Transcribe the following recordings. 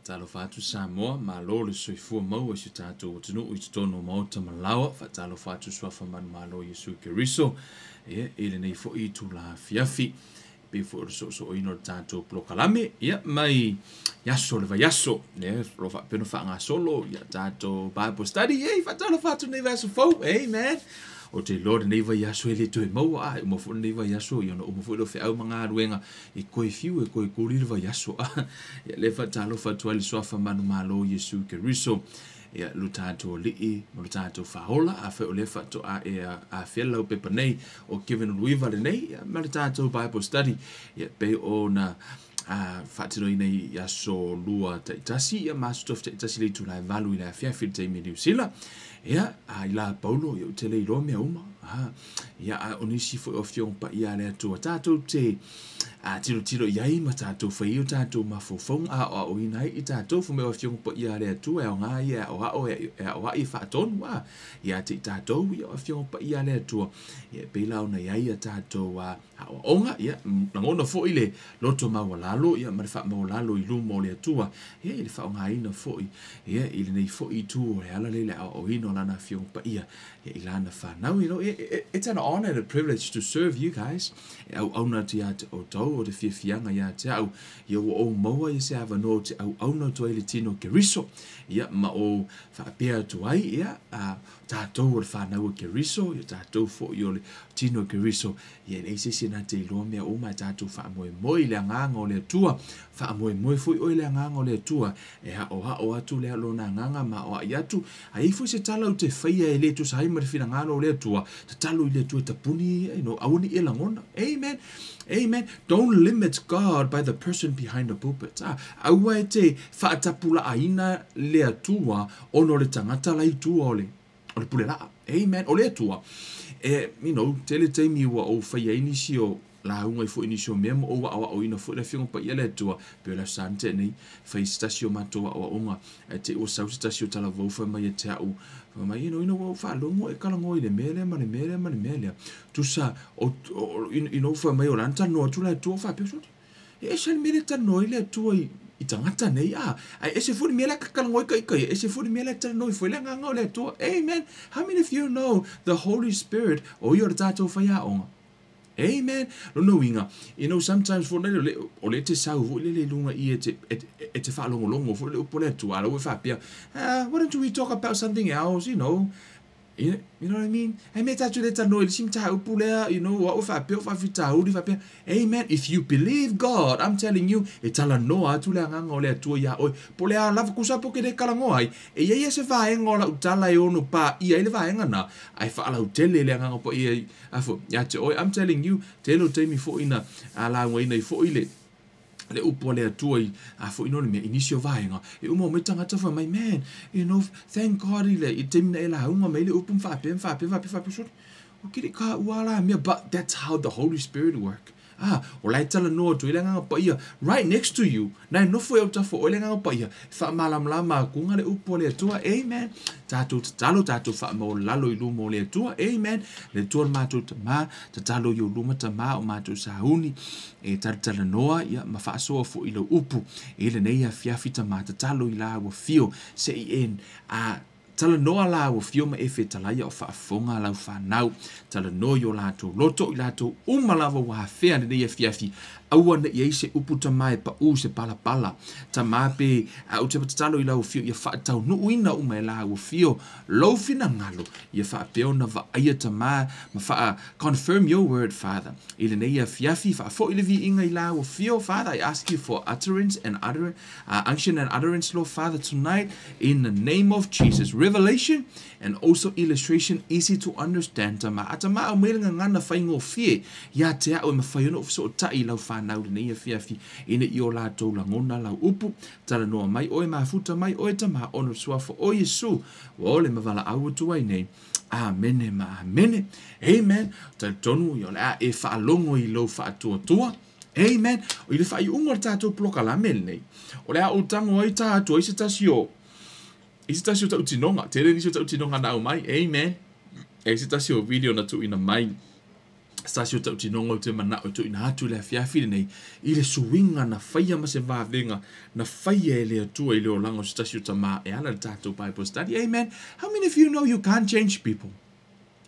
Faatalofa atu Samoa, malo le soifua maua i si o tatou atunuu i totonu o maota ma laoa. Faatalofa atu suafa manumalo Iesu Keriso, ia i lenei foʻi itulā afiafi pei foʻi o le soosooina o le tatou polokalame ia mai iaso le vaiaso ia o lo faapea ona faagasolo ia tatou Bible study. Ia faatalofa atu lenei vaiaso fou. Amen. O te iloa lenei vaiaso e le toe maua a e uma foʻi lenei vaiaso ia ona uma foʻi leo feʻau ma galuega e koe fiu e koe kuli le vaiaso a ia le faatalofa atu ai le suafa manumalo Iesu Keriso ia lo tatou aliʻi ma lo tatou faaola afai o lea faatoa e afea lau pepa nei o Kevin Luiva lenei ia ma le tatou Bible study ia pei ona faatinoina i aso lua taʻitasi ia ma aso tofi taʻitasi le itulā e 8 i le afiafi i le taimi Niu Sila. Ia a i la Paulo ia ou te le iloa mea uma ia a o nisi foʻi o afioga paia a le Atua tatou te a tilotilo i ai ma tatou fai ai o tatou mafaufauga aoaoina ai i tatou fai mai o Afioga Paia a le Atua e aoga ia e aoao e aoai e faatonu a ia te i tatou ia o Afioga Paia a le Atua ia e pei la ona i ai a tatou aoaoga ia lagona foi le loto maualalo ia ma le faamaualalo i luma o le Atua ia i le faaaogaina foi ia i lenei foi itu o le ala lea i le aoaoina o Lana Afioga Paia ia i Lana whanau. You know, it's an honor and a privilege to serve you guys. E auauna atu ia te outou o te fiafiaga ia te au. Ia ua ou maua ia se avanoa ou te auauna atu ai i le tino o Keriso. Ia ma ou faapea atu ai, ia, a, tatou o le whanau o Keriso, ia tatou foi o le tino o Keriso. Ia e leai se isi na te iloa mea uma e tatou faamoemoe i le agaga o le Atua. Faamoemoe foi oe i le agaga o le Atua e aoao atu lea lona agaga ma aoai atu. A i ai foi se tala ou te faia e le tusa ai ma le finagalo o le Atua, tatalo i le Atua e tapuni, you know, aua ne i e lagona. Amen. Amen. Don't limit God by the person behind the pulpit. Ah, aua e te faatapulaaina le Atua ona o le tagata la i tua o le o le pule laa. Amen. O le Atua. E, you know, tele taimi ua ou faia ai nisi o lauga ai foi nisi o mea ma ou aoaoina foi le Afioga Paia le Atua. Pei o le Aso Sa na tea nei, fai se tasi o matou aoaoga, ae te i ua sau se tasi o talavou fai mai ia te au, fai mai, you know, ina ua ou faalogo e talanoa i le mea lea ma le mea lea ma le mea lea. Tusa, o, o, you know, fai mai o la na talanoa atu le Atua, faapea, sole, e ese le mea lea e talanoa ai le Atua i, i tagata nei, a, ae ese foi le mea lea ka talanoa ai ka ika ia, ese foi le mea lea talanoa ai foi le agaga o le Atua. Amen. How many of you know the Holy Spirit, o ia o le tatou faiaoga? Amen. Lona uiga, you know, sometimes foi lele, o le te sau foi lele i luga i e te, e, e te faalogologo foi le upu a le Atua, a la ua e faapea, ah, why don't we talk about something else, you know? You, you know what I mean? Hei mea tātou le talanoa i le isi mataupu lea, you know, o au e faapea o faafitauli faapea. Amen. If you believe God, I'm telling you, e talanoa atu le agaga o le Atua iā oe. Po o le a lava kusa po ke le talanoa ai, e i ai se vaega o lau tala e ono pāia ai le vaega na, ae faalautele le agaga paia i, a fo, ia te oe. I'm telling you, tele o taimi foi na a laugaina ai foi le, le upu a le Atua i a foi no le mea i nisi o vaega e uma mai tagata fai mai man you know thank God i le i taimi na e lauga mai le upu ma faapea ma faapea faapea faapea sole o kiri ka ua la mea but that's how the Holy Spirit work. Ah, o la e talanoa atu ai le Agaga Paia right next to you na e nofo i autafa o oe le Agaga Paia e faamalamalama atu le upu a le Atua. Amen. Tatou tatalo, tatou faamaualalo i luma o le Atua. Amen. Le Atua le matou Tamā, tatalo i ou luma Tamā o matou sauni e talatalanoa ia ma faasoa foi i lau upu i lenei afiafi Tamā, tatalo i la ua fio se i e a talanoa la ua fio ma e fetalai o faafofoga lau whanau, talanoa i o latou loto i latou uma lava ua afea lenei afiafi, aua ne i ai se upu Tamā e paʻū se palapala Tamā pe a ou te tatalo i lau afio ia faataunuuina uma e lau afio lou finagalo ia faapea ona vaaia Tamā ma faa confirm your word Father i lenei afiafi faafoi le viiga i lau afio. Father, I ask you for utterance and utterance, unction and utterance, Lord Father, tonight in the name of Jesus. Revelation and also illustration easy to understand Tamā. A Tamā au mai le gagana faigofie ia te au e mawhai ona o fesootai i lau whanau lenei afiafi ina i o latou lagona lau upu talanoa mai oe mafuta mai oe Tamā ona o le suafa o Iesu ua ole ma valaau atu ai nei. Amene ma amene. Amen. Talitonu ia o le a e faalogo i lou faatuatua. Amen. I le faaiuga o le tatou polokalame lenei, o le a ou tago ai ta atu ai se tasi o i se tasi o tautinoga, tele nisi o tautinoga na aumai. Amen. E se tasi o video na tuuina mai, se tasi o tautinoga ou te manao e tuuina atu i le afiafi lenei, i le suiga na faia ma se vavega na faia e le Atua i le olaga o se tasi o tamā e ala i le tatou Bible study. Amen. How many of you know you can't change people?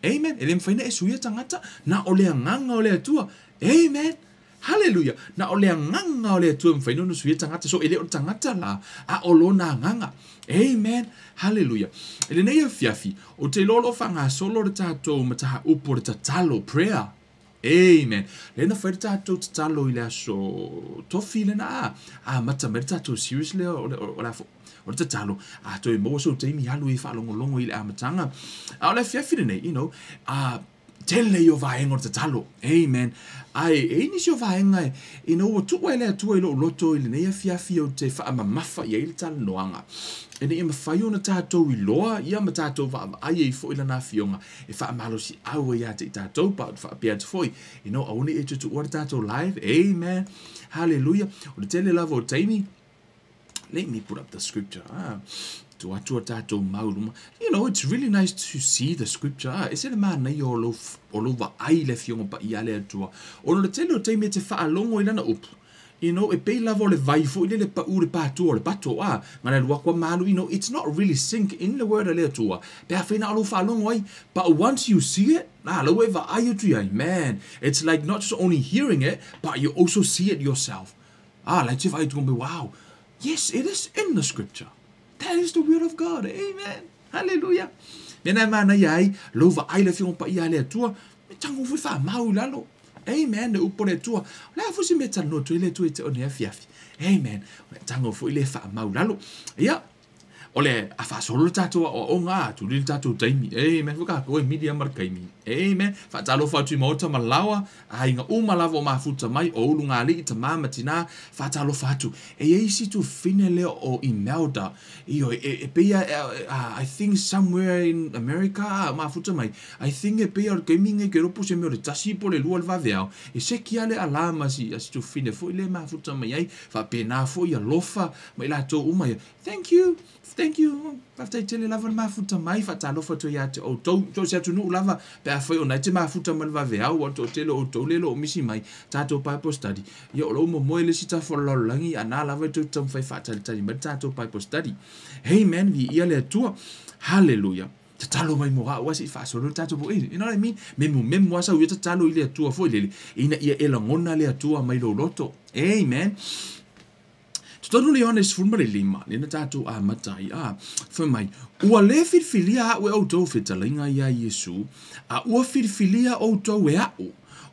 Amen. E le mawhai na e suia tagata, na o le agaga o le Atua. Amen. Hallelujah. Na o le agaga o le Atua e mafai ona suia tagata. So e le o le tagata la, a o lona agaga. Amen. Hallelujah. I lenei afiafi, ou te iloa o lo o faagasolo le tatou mataupu o le tatalo, prayer. Amen. Lea na fai le tatou tatalo i le aso tofi lena a, amata mai le tatou series lea o le, o le, o le tatalo, a toe maua sou taimi alu e faalogologo i le amataga. A o le afiafi lenei, you know, a Tele ia o vaega o le tatalo. Amen. Ae e i ai nisi o vaega e, ina ua tuu e le Atua i lou loto i lenei afiafi ou te faamamafa i ai le talanoaga, ina ia mafai ona tatou iloa ia ma tatou vaavaai ai foi Lana Afioga e faamalosiau ai ia te i tatou, pa ou te faapea atu foi, aua ne i e toe tuua le tatou live. Amen. Hallelujah. O le tele lava o taimi, let me put up the scripture. Tuu atu a tatou mau luma. It's really nice to see the scripture. E se le manaia o lou, o lou vaai i le Afioga Paia a le Atua. Ona o le tele o taimi e te faalogo i lana upu. E pei lava o le vai foi lele pau le pātua o le pato. Nga le alu atu a malu, it's not really sink in the word a le Atua. Pe afai na o lou faalogo ai. But once you see it, lau e vaai atu i ai, man, it's like not just only hearing it, but you also see it yourself. Lai te vaai atu ngombe, wow. Yes, it is in the scripture. That is the word of God. Amen. Hallelujah. Mea na e manaia ai, lou vaai le Afioga Paia a le Atua, me tango foi faamau i lalo. Amen. Le upu o le Atua. O le a foi se mea talanoa atu ai le Atua i te o nei afiafi. Amen. O le tango foi le faamau i lalo. Ia, o le a faasolo le tatou aoaoga, a tuli le tatou taimi. Amen. Foi kākou e mili ama le taimi. Amen. Faatalofa atu i maota ma laoa, aiga uma lava o mafuta mai, o ulugalii, tamā ma tinā, faatalofa atu. E i ai isi tufine lea o Imelda, ioe, e pei a, I think somewhere in America a mafuta mai, I think e pei a o le taimi lenei ke iloa po o se mea o le 1 po o le 2 le vaveao, e seki lava le alarm a si tufine foi lea e mafuta mai ai, faapena foi alofa ma i latou uma ia. Thank you, thank you, faafetai tele lava le mafuta mai, faatalofa atu ai ia te outou, so o se atunuu lava, pe afai o na e te mafuta mai le vaveao, ua toatele o outou lea o lo o misi mai, tatou Bible study, ia o lou momoe le isi tafa o le lalolagi, a na lava e tou te taumafai e faatalitali mai le tatou Bible study. Amen, viia le Atua, hallelujah. Tatalo mai mo au a se i faasolo le tatou po, you know what I mean? Memu memu a sau ia tatalo i le Atua foi lele, ina ia e lagona le Atua mai lou loto. Amen. Totonu le Ioane 15, lea na tatou amata ai, a, fai mai, Ua lē filifilia a'u e ʻoutou fetalaiga iā Iesū, a ua filifilia ʻoutou e aʻu.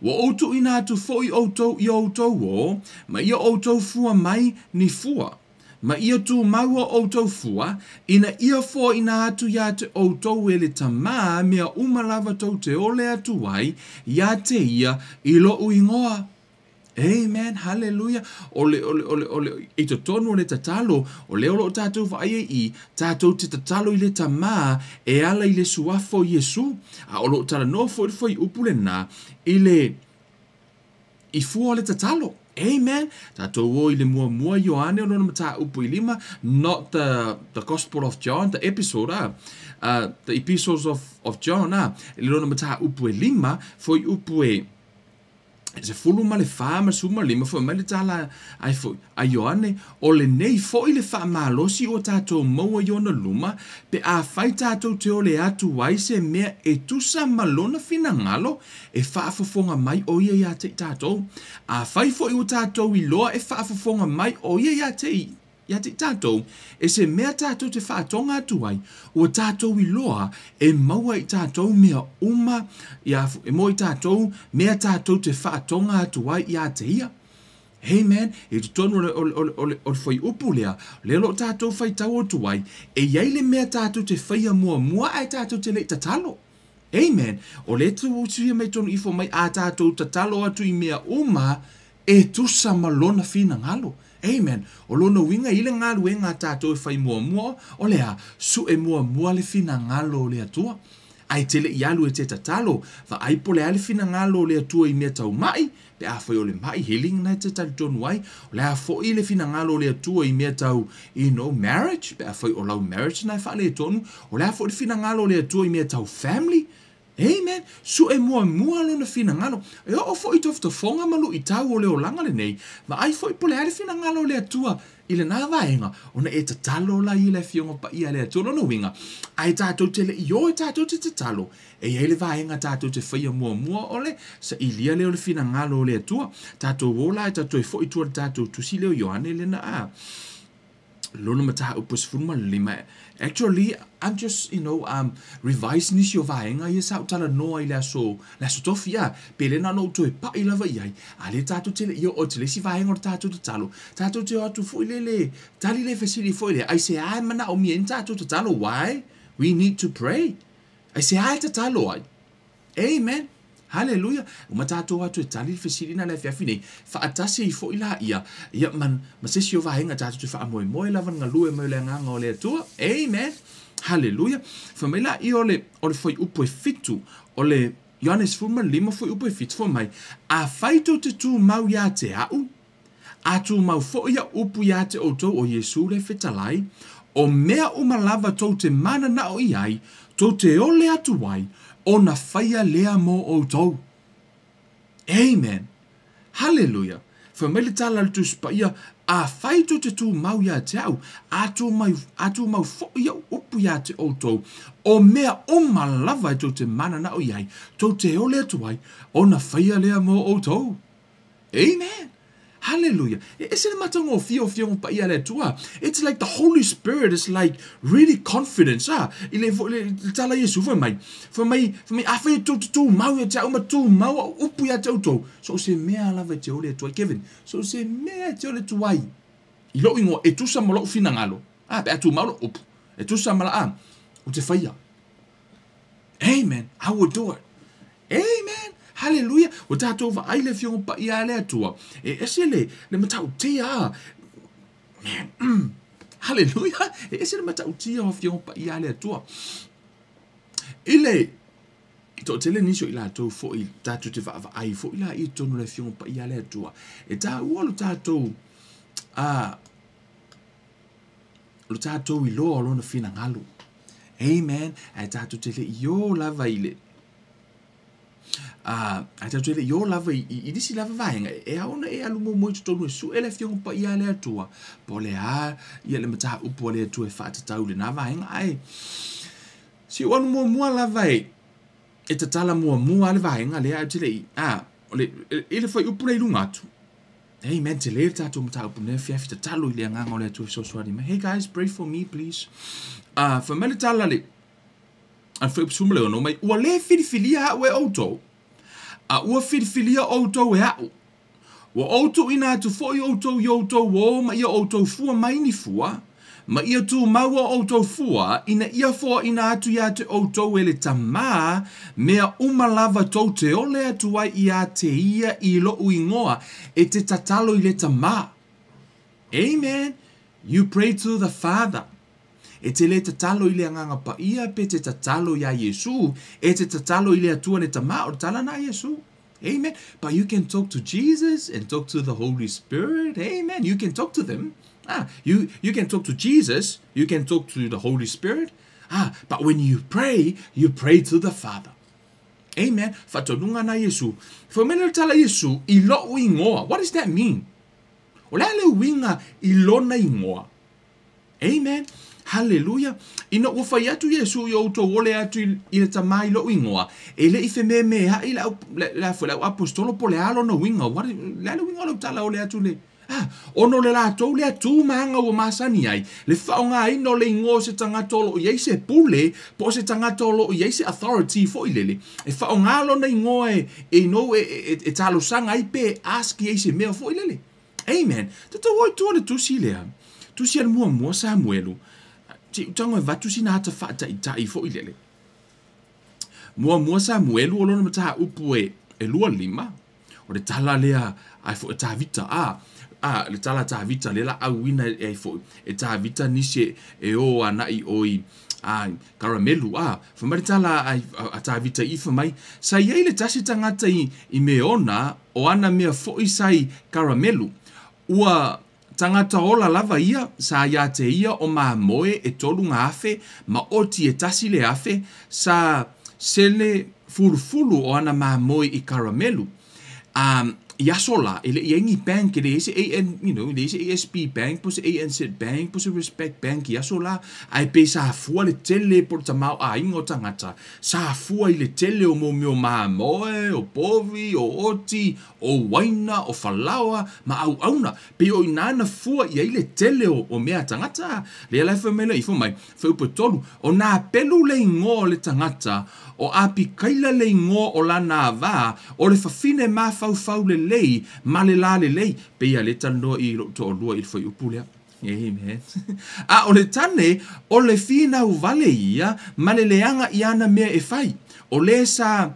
Ua ou tuuina atu foʻi ʻoutou i o ʻoutou ō, ma ia ʻoutou fua mai ni fua. Ma ia tumau o ʻoutou fua, ina ia foaina atu iā te ʻoutou e le Tamā mea uma lava tou te ole atu ai iā te ia i loʻu igoa. Amen, hallelujah. O le, o le, o le, o le, i totonu o le tatalo, o lea o lo o tatou vaai ai i, tatou te tatalo i le Tamā e ala i le suafa o Iesu. A o lo o talanoa foi le fuaiupu lenā i le, i fua o le tatalo. Amen. Tatou o i le muamua Ioane o lona mataupu e lima, not the Gospel of John, the episode, the epistles of John, i le lona mataupu e lima, fuaiupu e 14 ma le 15, foi mai le tala ai foi a Ioane, o lenei foʻi le faamalosi ua tatou maua i ona luma, pe afai tatou te ole atu ai se mea e tusa ma lona finagalo, e faafofoga mai ʻo ia iā te i tatou. Afai foʻi ua tatou iloa e faafofoga mai ʻo ia iā te i Ia te i tatou, e se mea tatou te faatoga atu ai, ua tatou iloa e maua i tatou mea uma, ia, e maua i tatou mea tatou te faatoga atu ai ia te ia. Amen. I totonu o le, o le, o le, o le, o le fuaiupu lea, lea o lo o tatou faitau atu ai, e i ai le mea tatou te faia muamua ae tatou te le i tatalo. Amen. O lea tuutuia mai totonu ifo mai a tatou tatalo atu i mea uma e tusa ma lona finagalo. Amen. O lona uiga i le galuega a tatou e fai muamua, o le a? Sue muamua le finagalo o le Atua. Ae te le i alu e te tatalo, vaai po o le a le finagalo o le Atua i mea tau maʻi, pe afai o le maʻi healing na e te talitonu ai, o le a foi le finagalo o le Atua i mea tau, marriage, pe afai o lau marriage na e faaletonu, o le a foi le finagalo o le Atua i mea tau family. Amen. Sue muamua lona finagalo. E oo foi i tofotofoga ma luʻitau o le olaga lenei, vaai foi po o le a le finagalo o le Atua i lenā vaega, ona e tatalo la i le Afioga Paia a le Atua. Lona uiga, ae tatou te le i o e tatou te tatalo, e i ai le vaega tatou te faia muamua o le sailia lea o le finagalo o le Atua. Tatou o la e tatou toe foi i tua i le tatou tusi lea o Ioane lena a lona mataupu e 15. Actually, I'm just, revise nisi o vaega ia sa ou talanoa i le aso, le aso tofi, a. Pe le na ona ou toe paʻi lava i ai, a lea tatou te le i oo atu i le isi vaega o le tatou tatalo, tatou te o atu foi le le tali le fesili foi lea, aisea e manaomia ai ni tatou tatalo? Why we need to pray? Aisea e tatalo ai? Amen. Haleluia! Uma tatou o atu e tali le fesili lena i le afiafi nei, faatasi ai foi laia, ia, ma, ma se isi o vaega tatou te faamoemoe lava i le galue mai o le Agaga o le Atua. Amen! Haleluia! Fai mai laia o le, o le fuaiupu e 7, o le Ioane 15 fuaiupu e 7, fai mai, Afai tou te tumau ia te a'u, a tumau foi a'u upu ia te outou, o Iesu le fetalai, o mea uma lava tou te mananao i ai, tou te ole atu ai, ona faia lea mo outou. Amen! Haleluia! Fai mai le tala a le Tusi Paia, Afai tou te tumau ia te au, a tumau, a tumau foi a'u upu ia te outou, o mea uma lava e tou te mananao i ai, tou te ole atu ai, ona faia lea mo outou. Amen! Hallelujah. E ese le matagofie o Afioga Paia a le Atua. It's like the Holy Spirit is like really confidence. Ah, i le, le, le tala Iesu fai mai. Fai mai, fai mai, afai e tou te tumau ia te au ma tumau a'u upu ia te outou. So o se mea lava e te ole atu ai. Kevin, so o se mea e te ole atu ai. I lou ingoa, e tusa ma lou finagalo. Ah, pe a tumau lou upu. E tusa ma la, ah, ou te faia. Amen. I will do it. Amen. Hallelujah. Ua tatou vaai le Afioga Paia a le Atua. E ese le, le matautia. Man, Hallelujah. E ese le matautia o Afioga Paia a le Atua. I le toatele nisi o i latou foi tatou te vaavaai foi la i totonu o le Afioga Paia a le Atua. E taua lo tatou a lo tatou iloa o lona finagalo. Amen. Ae tatou te le i o lava i le a ae tatou te le i o lava i, i, i nisi lava vaega e ao ona e alu muamua i totonu e su'e le Afioga Paia a le Atua po o le a ia le mataupu a le Atua e faatatau i lena vaega ae si ou alu muamua lava e e tatala muamua le vaega lea ae ou te le i a o le i le fuaiupu lea i luga atu. Amen. Tele le tatou mataupu nei afiafi tatalo i le Agaga o le Atua e fesoasoani mai. Hey guys, pray for me please. Fai mai le tala le a le fuaiupu 16 mai, ua le filifilia a'u e outou, a ua filifilia outou e a'u. Ua ou tuuina atu foi outou i outou ō ma ia outou fua mai ni fua, ma ia tumau o outou fua, ina ia foaina atu ia te outou e le Tamā mea uma lava tou te ole atu ai ia te ia i lo'u ingoa, e te tatalo i le Tamā. Amen. You pray to the Father. E te le tatalo i le Agaga Paia pe te tatalo iā Iesu, e te tatalo i le Atua le Tamā, o le tala na a Iesu. Amen. But you can talk to Jesus and talk to the Holy Spirit. Amen. You can talk to them. Ah, you, you can talk to Jesus. You can talk to the Holy Spirit. Ah, but when you pray, you pray to the Father. Amen. Faatonuga na Iesu. Fai mai le tala Iesu, i lo'u ingoa. What does that mean? O le a le uiga i lona ingoa? Amen. Haleluia. Ina ua fai atu Iesu i outou ole atu i le Tamā i lo'u ingoa, e le i fememea'i le au, le, le, le au apostolo po o le a lona uiga. What, le a le uiga o lau tala ole atu le Ah, ona o le latou lea tu ma aga ua masani ai, le faaaogaina o le igoa o se tagata o lo o i ai se pule, po o se tagata o lo o i ai se authority foi lele, e faaaoga lona igoa e, e, you know, e, e, e talosaga ai pe e ask i ai se mea foi lele. Amen. Tatou o i tua le tusi lea. Tusi a le muamua Samuelu. Se i tago e avatu sina ata faataitai foi lele. Muamua Samuelu o lona mataupu e, e 25. O le tala lea ai foi e Tavita. A, a, le tala a Tavita lea la auina e ai foi e Tavita nisi e, e o ana'i o i a, Karamelu. A, fai mai le tala a, a, a Tavita i fai mai, sa i ai le tasi tagata i, i Meona o ana mea foi sa i Karamelu. Ua tagata ola lava ia, sa ia te ia o mamoe e 3,000 ma oti e 1,000, sa sele fulufulu o ana mamoe i Karamelu. A i aso la, e le i ai ni bank, e le i ai se AN, you know, e le i ai se ASB bank, po o se ANZ bank, po o se Respect bank i aso la, ae pei sa fua le tele po o le tamaoaiga o tagata, sa fua i le tele o mea o mamoe, o povi, o oti, o uaina, o falaoa, ma auauna. Pei o i ina na fua i ai le tele o, o mea a tagata. Lea la e fai mai le ifo mai, fuaiupu e 3, o nā pelu le igoa o le tagata, o Apikaila le igoa o lana avā, o le fafine mafaufau lelei ma le lā lelei. Pei a le talanoa i lou toalua i le fuaiupu lea. Amen. A o le tane, o le finau vale ia ma le leaga i ana mea e fai. O le sa,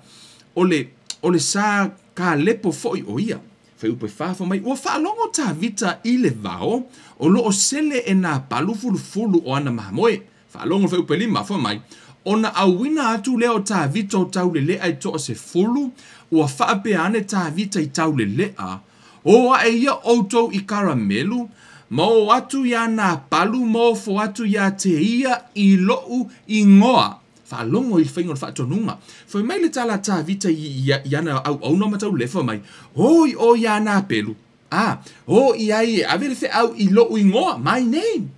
o le, o le sa Kalepo foi o ia. Fuaiupu 4 fai mai, ua faalogo Tavita i le vao o lo o sele e nā palu fulufulu o ana mamoe. Faalogo le fuaiupu 5 fai mai, ona auina atu lea o Tavita o taulelea e toasefulu, ua faapea ane Tavita i taulelea, O aʻe ia ʻoutou i Karamelu, ma o atu iā Napalu ma ofo atu iā te ia i loʻu igoa. Faalogo i le faiga o le faatonuga. Fai mai le tala a Tavita i, i ana auauna ma taulelea, fai mai, O i o iā Napelu, a, o i ai e ave le feʻau i loʻu igoa, my name.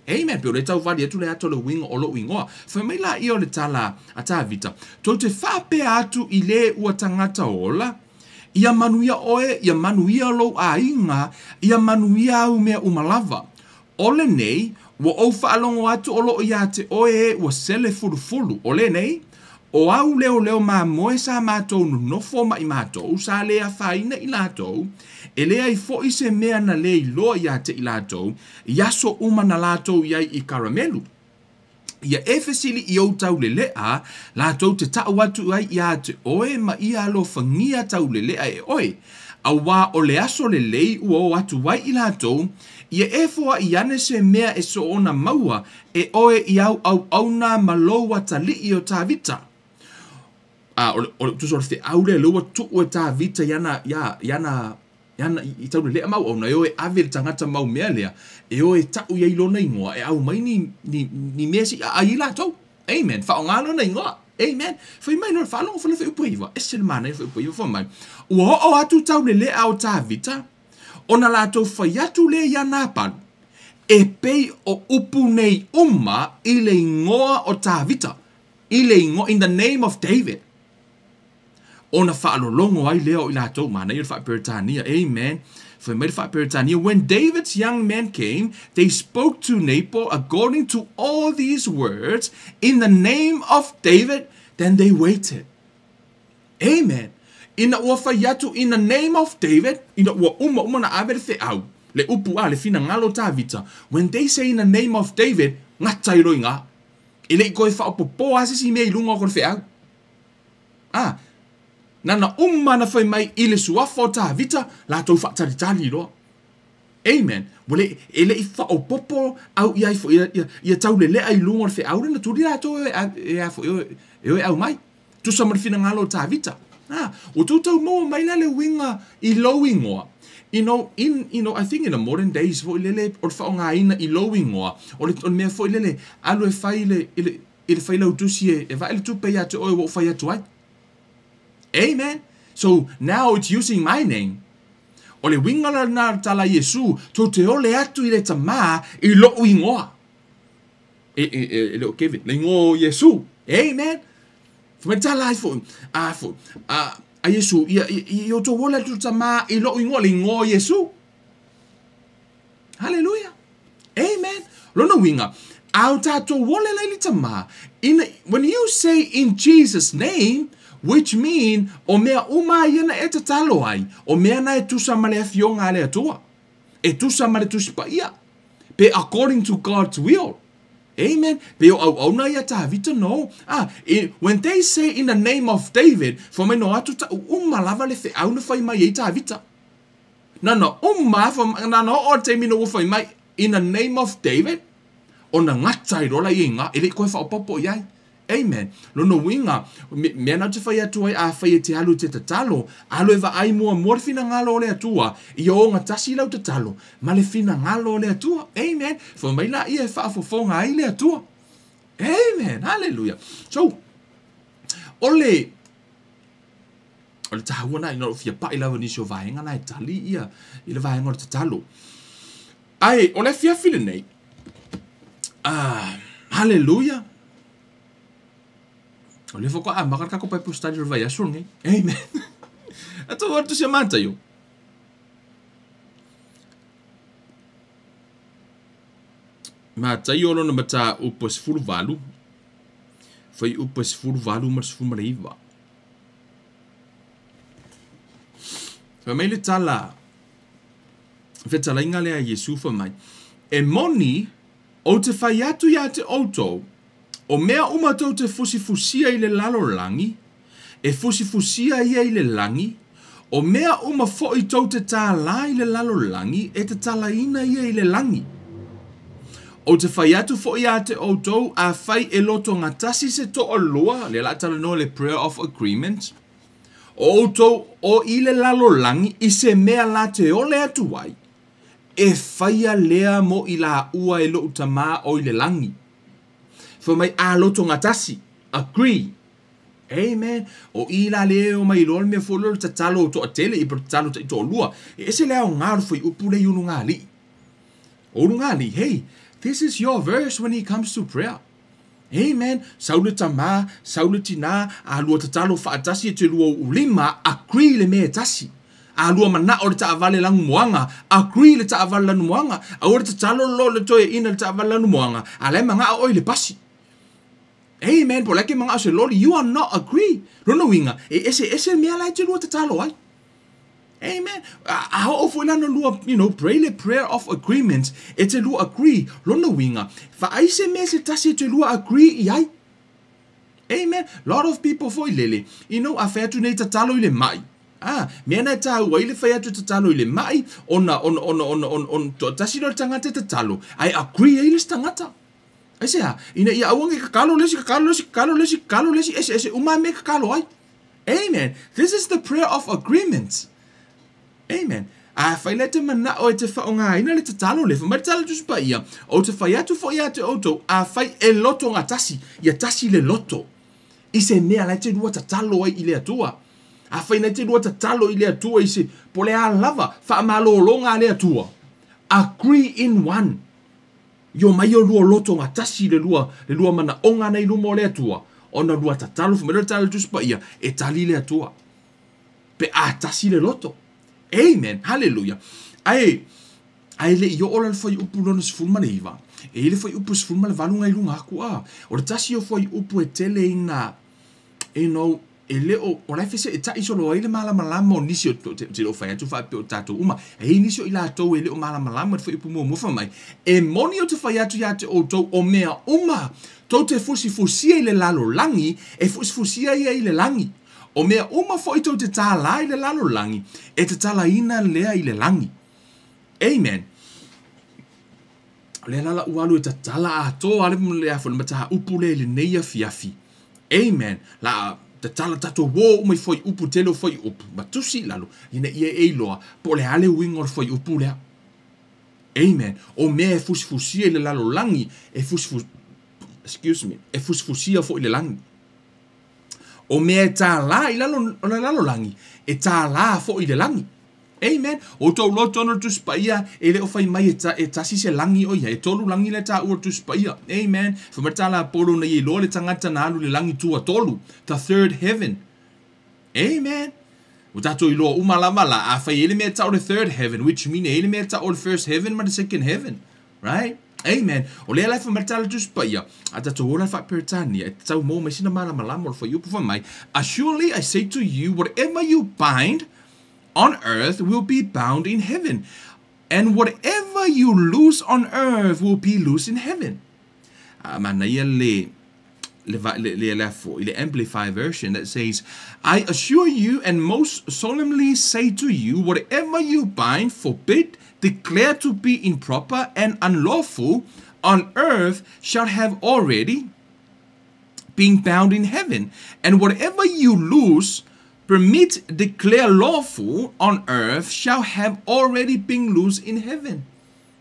Amen. Pe o le tauvali atu le ata o le uiga o loʻu igoa. Fai mai laia o le tala a Tavita, tou te faapea atu i le ua tagata ola, ia manuia ʻoe, ia manuia lou aiga, ia manuia au mea uma lava. O lenei, ua ou faalogo atu o loo iā te ʻoe e ua sele fulufulu. O lenei, o au leoleo mamoe sa matou nonofo ma i matou, sa le afaina i latou, e leai foi se mea na le iloa iā te i latou, i aso uma na latou i ai i Karamelu. Ia e fesili i ou taulelea, latou te taʻu atu ai iā te ʻoe ma ia alofagia taulelea e ʻoe. Auā o le aso lelei ua o atu ai i latou, ia e foaʻi ane se mea e soona maua e ʻoe i au auauna ma lou atalii o Tavita. A, o le, o le, tusa o le feau lea, lea ua tuu e Tavita i ana, ia, i ana, i ana, i taulelea ma auauna, e o e ave i le tagata mau mea lea, e o e taʻu i ai lona igoa, e aumai ni, ni, ni mea se i aai ai latou. Amen. Faaaoga lona igoa. Amen. Fai mai loa le faalogo fai le fuaiupu 9. Ese le manaia le fuaiupu 9 fai mai. Ua oo atu taulelea o Tavita, ona latou fai atu lea iā Napalu, e pei o upu nei uma i le igoa o Tavita, i le igoa, in the name of David. Ona faalologo ai lea o i latou, manaia le faa-Peretania, amen. Fai mai le faa-Peretania, when David's young men came, they spoke to Nabal according to all these words in the name of David, then they waited. Amen. Ina ua fai atu in the name of David, ina ua uma uma na ave le feau, le upu a le finagalo o Tavita. When they say in the name of David, gata ai loa i ina. E le i toe faaopoopo lava se isi mea i luga o le feau. A, na na uma na fai mai i le suafa o Tavita, latou faatalitali loa. Amen. Ua le, e le i faaopoopo au i ai foi ia, ia, ia taulelea i luga o le feau lea na tuli latou e, e, e, foi, e, e, e au mai. Tusa ma le finagalo o Tavita. Ah, ua tou tau maua mai la le uiga i lou igoa. You know, in, you know, I think in the modern days foi lele o le faaaogaina i lou igoa, o le, o le mea foi lele, alu e fai i le, i le, i le failautusi e, e vae le tupe iā te oe ua ou fai atu ai. Amen. So now it's using my name. O le uiga la lena o le tala a Iesu, tou te ole atu i le Tamā i loʻu igoa. E, e, e, e le o Kevin, le igoa o Iesu. Amen. Fai mai tala ai foi, a foi, a, a Iesu, ia, ia, ia outou ole atu Tamā i loʻu igoa, le igoa o Iesu. Hallelujah. Amen. Lona uiga, a o tatou ole la i le Tamā, in, when you say in Jesus name, which mean, o mea uma ia na e tatalo ai, o mea na e tusa ma le afioga a le Atua, e tusa ma le Tusi Paia, pe according to God's will. Amen. Pe o auauna ia Tavita, no. Ah, i, when they say in the name of David, fai mai no atu ta'u uma lava le feau na fai mai ai Tavita. Na na uma, na na oo le taimi na ua fai mai, in the name of David, ona gata ai loa la ia i ina, e le i toe faaopoopo i ai. Amen. Lona uiga, me, mea na ou te fai atu ai, afai e te alu i te tatalo, alu e vaai muamua le finagalo o le Atua, ia ogatasi lau tatalo ma le finagalo o le Atua. Amen. Fai mai laia e faafofoga ai le Atua. Amen. Hallelujah. So, o le, o le taua na ina o fia pai lava nisi o vaega na e tali ia i le vaega o le tatalo. Ae, o le afiafi lenei, ah, hallelujah. O lea faatoa amata le tatou Bible study o le vaiaso lenei. Amen. Atau atu sia Mataio. Mataio lona mataupu e 18, fuaiupu e 18 ma le 19. Fai mai le tala, fetalaiga lea a Iesu fai mai, E moni, ou te fai atu iā te outou, o mea uma tou te fusifusia i le lalolagi, e fusifusia ia i le lagi, o mea uma foʻi tou te tālā i le lalolagi, e tatalaina ia i le lagi. Ou te fai atu foʻi ia te outou, afai e lotogatasi se toalua, lea o le a talanoa le prayer of agreement, o outou o i le lalolagi i se mea la te ole atu ai, e faia lea mo i laua e loʻu Tamā o i le lagi. Fai mai a lotogatasi, agree. Amen. O i la lea e omai loa le mea foi lea o le tatalo toatele ia po o le tatalo taitoalua. E ese le aoga o le fuaiupu lea i ulugalii. O ulugalii, hey, this is your verse when it comes to prayer. Amen. Sau le tama, sau le tina, a lua tatalo faatasi e te lua uu lima, agree le mea e tasi. A lua manao le taavale lanumoana, agree le taavale lanumoana. Aua le tatalo loa le toeaina i le taavale lanumoana, a la e manao oe i le pasi. Amen. Po o le a e te manao se loli, you are not agree. Lona uiga, e eseese mea la e te lua tatalo ai. Amen. A oo foi la ona lua, you know, pray le prayer of agreement, e te lua agree. Lona uiga, vaai se mea se tasi e te lua agree i ai. Amen. Lot of people foi lele, you know, a fai atu nei tatalo i le mai. Ah, mea na e tāua ai le fai atu tatalo i le mai, ona, ona, ona, ona, ona, ona, toatasi loa le tagata e tatalo, ae agree ai le isi tagata. Aisea? Ina ia aua ne i kakalo le isi, kakalo le isi, kakalo le isi, kakalo le isi, eseese uma lava mea e kakalo ai. Amen. This is the prayer of agreement. Amen. Afai la e te manao e te faaaogaina le tatalo lea, fai mai le tala Tusi Paia, Ou te fai atu foi ia te outou, afai e lotogatasi, ia tasi le loto i se mea la e te lua tatalo ai i le Atua. Afai na e te lua tatalo i le Atua i se, po o le a lava, faamalologa a le Atua. Agree in one. I omai o lua lotogatasi i le lua, le lua manaoga ana i luma o le Atua, ona lua tatalo fai mai lea o le tala a le Tusi Paia, e tali le Atua. Pe a tasi le loto. Amen. Haleluia. Ae, ae le i oo la le fuaiupu lona 19, e i ai le fuaiupu 18 na i luga atu, a, o le tasi o fuaiupu e tele ina, you know, e le o, o la e feseetai solo ai le malamalama o nisi o, ou te le o fai atu faapea o tatou uma, e i ai nisi o i latou e le o malamalama i le fuaiupu muamua fai mai, e moni ou te fai atu ia te outou o mea uma tou te fusifusia i le lalolagi, e fusifusia ia i le lagi. O mea uma foi tou te tālā i le lalolagi, e tatalaina lea i le lagi. Amen. O lea la ua alu e tatala atoa le, le, le mataupu lea i lenei afiafi. Amen. La tatala tatou o uma i fuaiupu, tele o fuaiupu, ma tusi i lalo, ina ia e iloa po o le a le uiga o le fuaiupu lea. Amen. O mea e fusifusia i le lalolagi, e fusifusia, excuse me, e fusifusia foi i le lagi. O mea e tālā i lalo o le lalolagi, e tālā foi i le lagi. Amen. O tou loto ona o le Tusi Paia, e le o fai mai e, ta, e tasi se lagi o ia, e tolu lagi lea taua o le Tusi Paia. Amen. Fai mai le tala a Paulo na ia iloa le tagata na alu i le lagi tuatolu, the third heaven. Amen. Ua tatou iloa uma lava la, afai e i ai le mea e tau o le third heaven, which mean e i ai le mea e tau o le first heaven ma le second heaven. Right? Amen. O lea la e fai mai le tala Tusi Paia, a tatou ola faa-Peretania, e tatau maua mai sina malamalama o le fuaiupu fai mai, Assuredly I say to you, whatever you bind on earth will be bound in heaven, and whatever you loose on earth will be loose in heaven. A manaia le le, le, le, le, le Amplified version that says, I assure you and most solemnly say to you, whatever you bind, forbid, declare to be improper and unlawful on earth shall have already been bound in heaven. And whatever you loose, permit, declare lawful on earth shall have already been loosed in heaven.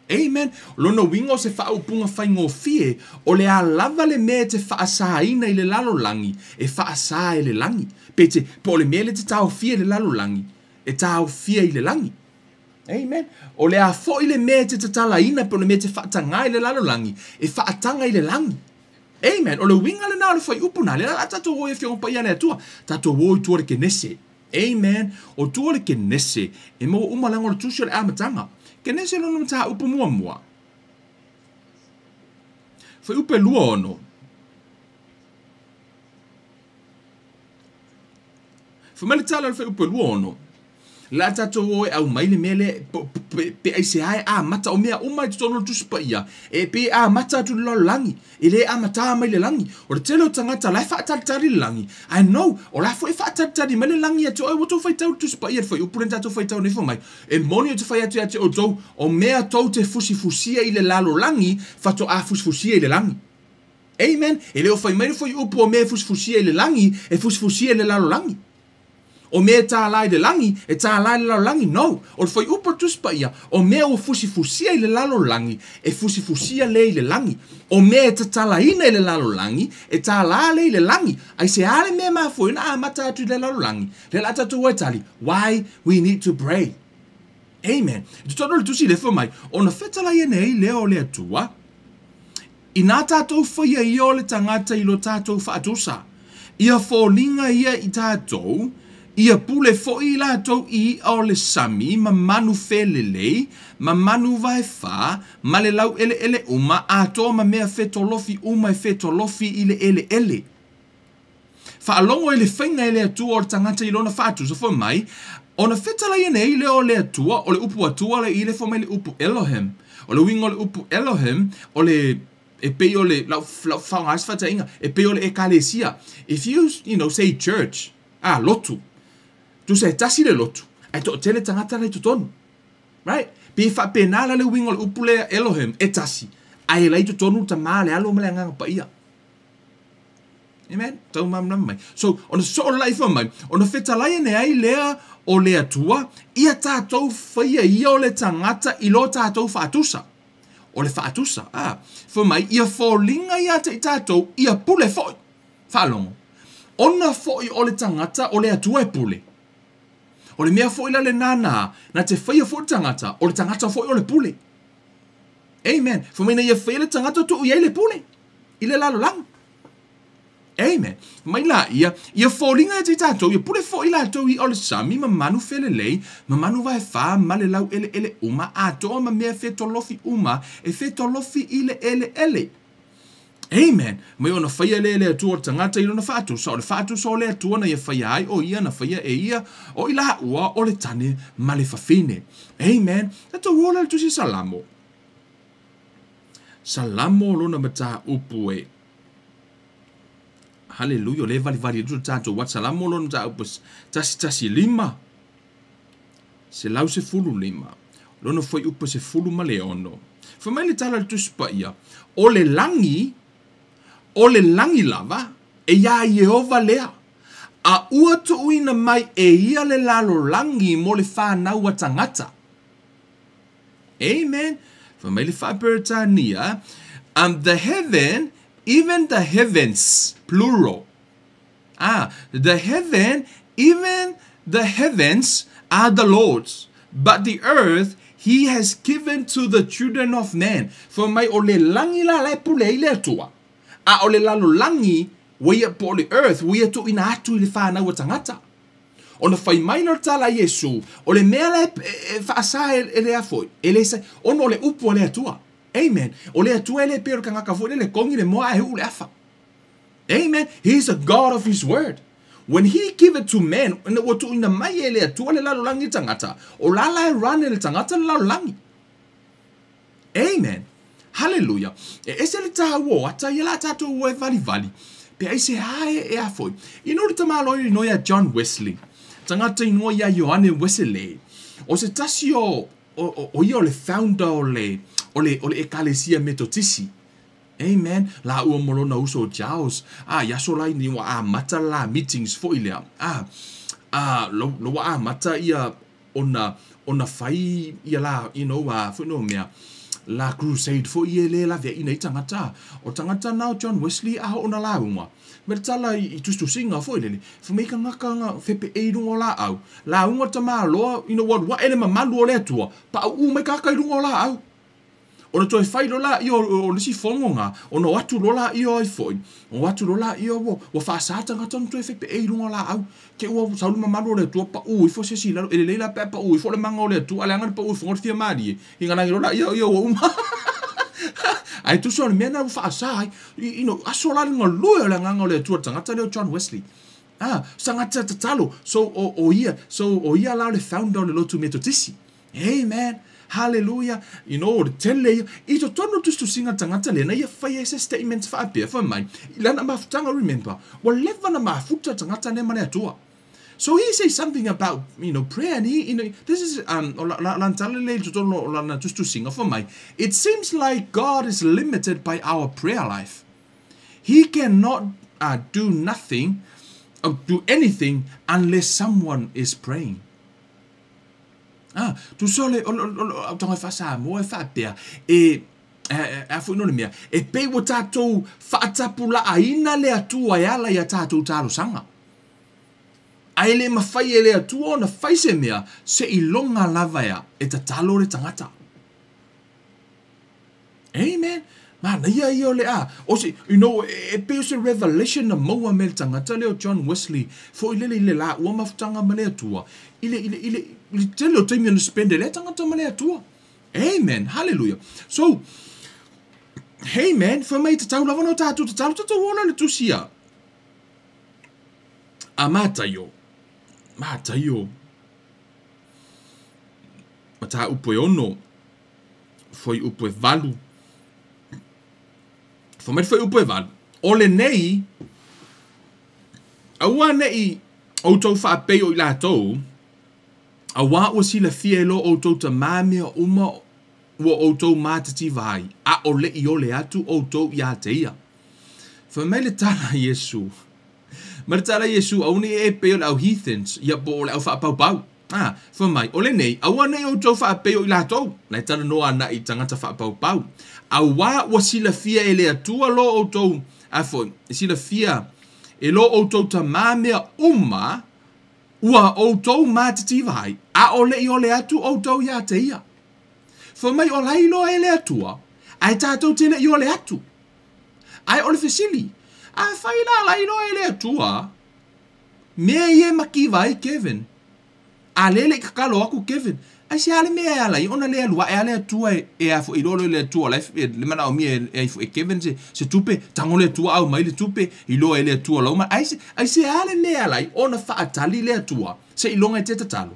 Amen. O lona uiga o se faaupuga faigofie, o le a lava le mea e te faasāina i le lalolagi, e faasā e le lagi. Pe te, po o le mea lea e te taofia i le lalolagi, e taofia i le lagi. Amen. O le a foi le mea e te tatalaina, po o le mea e te faatagā i le lalolagi, e faataga i le lagi. Amen. O le uiga lena o le fuaiupu na, lea la tatou o i Afioga Paia a le Atua, tatou o i tua o le Kenese. Amen. O tua o le Kenese, e maua uma leaga o le Tusi o le Amataga. Kenese lona mataupu muamua. Fuaiupu e 26. Fai mai le tala o le fuaiupu e 26. Le a tatou o e aumai le mea lea pe aisea e amata o mea uma i totonu o le Tusi Paia e pei e amata atu i le lalolagi e le amata mai le lagi. O le tele o tagata la e faatalitali le lagi ae no o la foi e faatalitali mai le lagi ia te oe. Ua tou faitau le Tusi Paia le fuaiupu lea na tatou faitau nei fai mai e moni ou te fai atu ia te outou o mea tou te fusifusia i le lalolagi faatoa fusifusia i le lagi. Amen. E le o fai mai le fuaiupu o mea e fusifusia i le lagi e fusifusia i le lalolagi. O mea e tālā i le lagi, e tālā i le lalolagi. No. O le fuaiupu o le Tusi Paia, o mea ua fusifusia i le lalolagi, e fusifusia lea i le lagi. O mea e tatalaina i le lalolagi, e tālā lea i le lagi. Aisea le mea e mafua ai ona amata atu i le lalolagi? Lea o le a tatou o e tali, why we need to pray. Amen. I totonu o le Tusi lea fai mai, ona fetalai ane ai lea o le Atua, Inā tātou whaia ia o le tangata i lo tātou whaatusa, ia foliga ia i tātou, ia pule foi i latou i i'a o le sami ma manu felelei, ma manu vaefa, ma le laueleele uma, atoa ma mea fetolofi uma e fetolofi i le eleele. Faalogo i le faiga e le Atua o le tagata i lona faatusa fai mai, ona fetalai ane ai lea o le Atua, o le upu Atua le i le fai mai le upu Elohim. O le uiga o le upu Elohim, o le, e pei o le, lau, lau faaaoga ai se faataitaiga, e pei o le ekalesia. If you, you know, say church, ah, lotu. Tusa e tasi le lotu, ae toatele tagata la i totonu. Right? Pei e faapena la le uiga o le upu lea Elohim, e tasi, ae la i totonu le Tama, le Alo ma le Agaga Paia. Amen. Tau malamalama mai. So, ona soo le laifa mai, ona fetalai ane ai lea o le Atua, ia tatou faia ia o le tagata i lo tatou faatusa. O le faatusa, ah, fai mai, ia foliga ia te i tatou, ia pule foi. Faalogo. Ona foi o le tagata o le Atua e pule. O le mea foi la lena na, na te faia foi le tagata, o le tagata foi o le pule. Amen. Fai mai na ia faia le tagata tuu i ai le pule i le lalolagi. Amen. Mai la ia, ia foliga ia te tatou, ia pule foi latou i o le sami ma manu felelei, ma manu vaefa, ma le laueleele uma, atoa ma mea fetolofi uma, e fetolofi i le eleele. Amen. Mai ona faia lea e le Atua o le tagata i lona faatusa, o le faatusa o le Atua na ia faia ai o ia, na faia e ia, o i laua o le tane ma le fafine. Amen. Tatou o la le Tusi Salamo. Salamo lona mataupu e. Haleluia, o lea e valivali atu le tatou ata. Salamo lona mataupu 115. 115. Lona fuaiupu 16. Fai mai le tala a le Tusi Paia, o le lagi, o le lagi lava, e iā Ieova lea, a ua tuuina mai e ia le lalolagi mo le fanau a tagata. Amen. Fai mai le Faa-Peretania, the heaven, even the heavens, plural. Ah, the heaven, even the heavens are the Lord's, but the earth he has given to the children of man. Fai mai o le lagi la la e pule ai le Atua, a o le lalolagi ua ia po o le earth ua ia tuuina atu i le fanau a tagata. Ona fai mai lea o le tala a Iesu, o le mea la e faasa e le a foi, e le sa, ona o le upu a le Atua. Amen. O le Atua e le pei o le kangaka foi lele, kongi le moa ae uu le afa. Amen. He is a God of His word. When He give it to man, ina ua tuuina mai e le Atua le lalolagi i le tagata, o la la e run e le tagata le lalolagi. Amen. Haleluia. E ese le tāua o ata ia la tātou ua e valivali. Pe aisea e e a foi. Ina o le tamaloa inoa ia John Wesley. Tagata inoa ia Ioane Wesley. O se tasi o o, o ia o le founder o le o le o le ekalesia Metotisi. Amen. La ua mo lona uso o Charles. Ah, i aso la ini ua amata la meetings foi lea. Ah, ah, lo, lo ua amata ia ona ona fai ia la, you know, a foi no mea la crusade foi e le laveaina ai tagata. O tagata na o John Wesley a ona lauga. Me le tala i tusitusiga foi lele, fai mai kangaka nga fepeei i luga o laau. Lauga le tamaloa ina ua alu ae le mamalu o le Atua, pauu mai kaka i luga o laau. Ona toe fai loa laia o le isi fono nga, ona o atu loa laia o ai foi, o atu loa laia ua, ua faasa tagata ona toe fepeei i luga o laau. Te ua sau le mamalu o le Atua pauu ifo se isi i lalo, e lelei la pe a pauu ifo le maga o le Atua, a leaga le pauu ifo o le fia malie, ingalagi loa laia ia ua uma. Ae tusa o le mea lena ua faasa ai, you know, aso la le galue o le agaga o le Atua i le tagata lea o John Wesley. Ah, tagata tatalo. So o ia, so o ia la o le founder o le lotu Metotisi. Amen. Hallelujah. You know, o le tele ia. I totonu o tusitusiga tagata lea, na ia faia ai se statement faapea, fai mai, i lana mafutaga, remember, ua leva na mafuta tagata lea ma le Atua. So he says something about, you know, prayer, and he, you know, this is, o lana tala lea i totonu o lana tusitusiga, fai mai, it seems like God is limited by our prayer life. He cannot do nothing, or do anything, unless someone is praying. Ah, tusa o le, o, o, o, o taga faa-Samoa e faapea, e, a foi no le mea, e pei ua tatou faatapulaaina le Atua e ala i a tatou talosaga. Ae le mafai e le Atua ona fai se mea, seiloga lava ea e tatalo le tagata. Amen. Manaia ia o le a. O se, you know, e pei o se revelation na maua mai le tagata lea o John Wesley, foi lele i le laua mafutaga ma le Atua, i le, i le, i le, i le tele o taimi ona spend e lea tagata ma le Atua. Amen. Hallelujah. So, hey man, fai mai tatau lava ona tatou tatalo, tatou ola le tusi a. A Mataio. Mataio. Mataupu e 6, fuaiupu e 8. Fai mai le fuaiupu e 8, o lenei, aua ne'i outou faapei o i latou, auā ua silafia e lo outou Tamā mea uma ua outou matativa ai, a o le i ole atu outou iā te ia. Fai mai le tala a Iesu, ma le tala a Iesu, aua ne i e pei o le au heathens, ia po o le au faapaupau. A, fai mai, o lenei, aua ne i outou faapei o i latou, la e talanoa ana i tagata faapaupau, auā ua silafia e le Atua lo outou, a foi, e silafia e lo outou Tamā mea uma ua outou matitiva ai, a o le i ole atu outou iā te ia. Fai mai, o la e iloa e le Atua, ae tatou te le i ole atu. Ae o le fesili, afai la la iloa e le Atua mea ia e mativa ai Kevin, a lea e le i tatalo atu Kevin, aisea le mea e ala ai ona le alu ae a le Atua e a foi iloa loa e le Atua o la e le manaomia e ai foi e Kevin se tupe, tago le Atua au mai le tupe, iloa e le Atua lau ma, aisea le mea e ala ai ona faatali le Atua seiloga e te tatalo.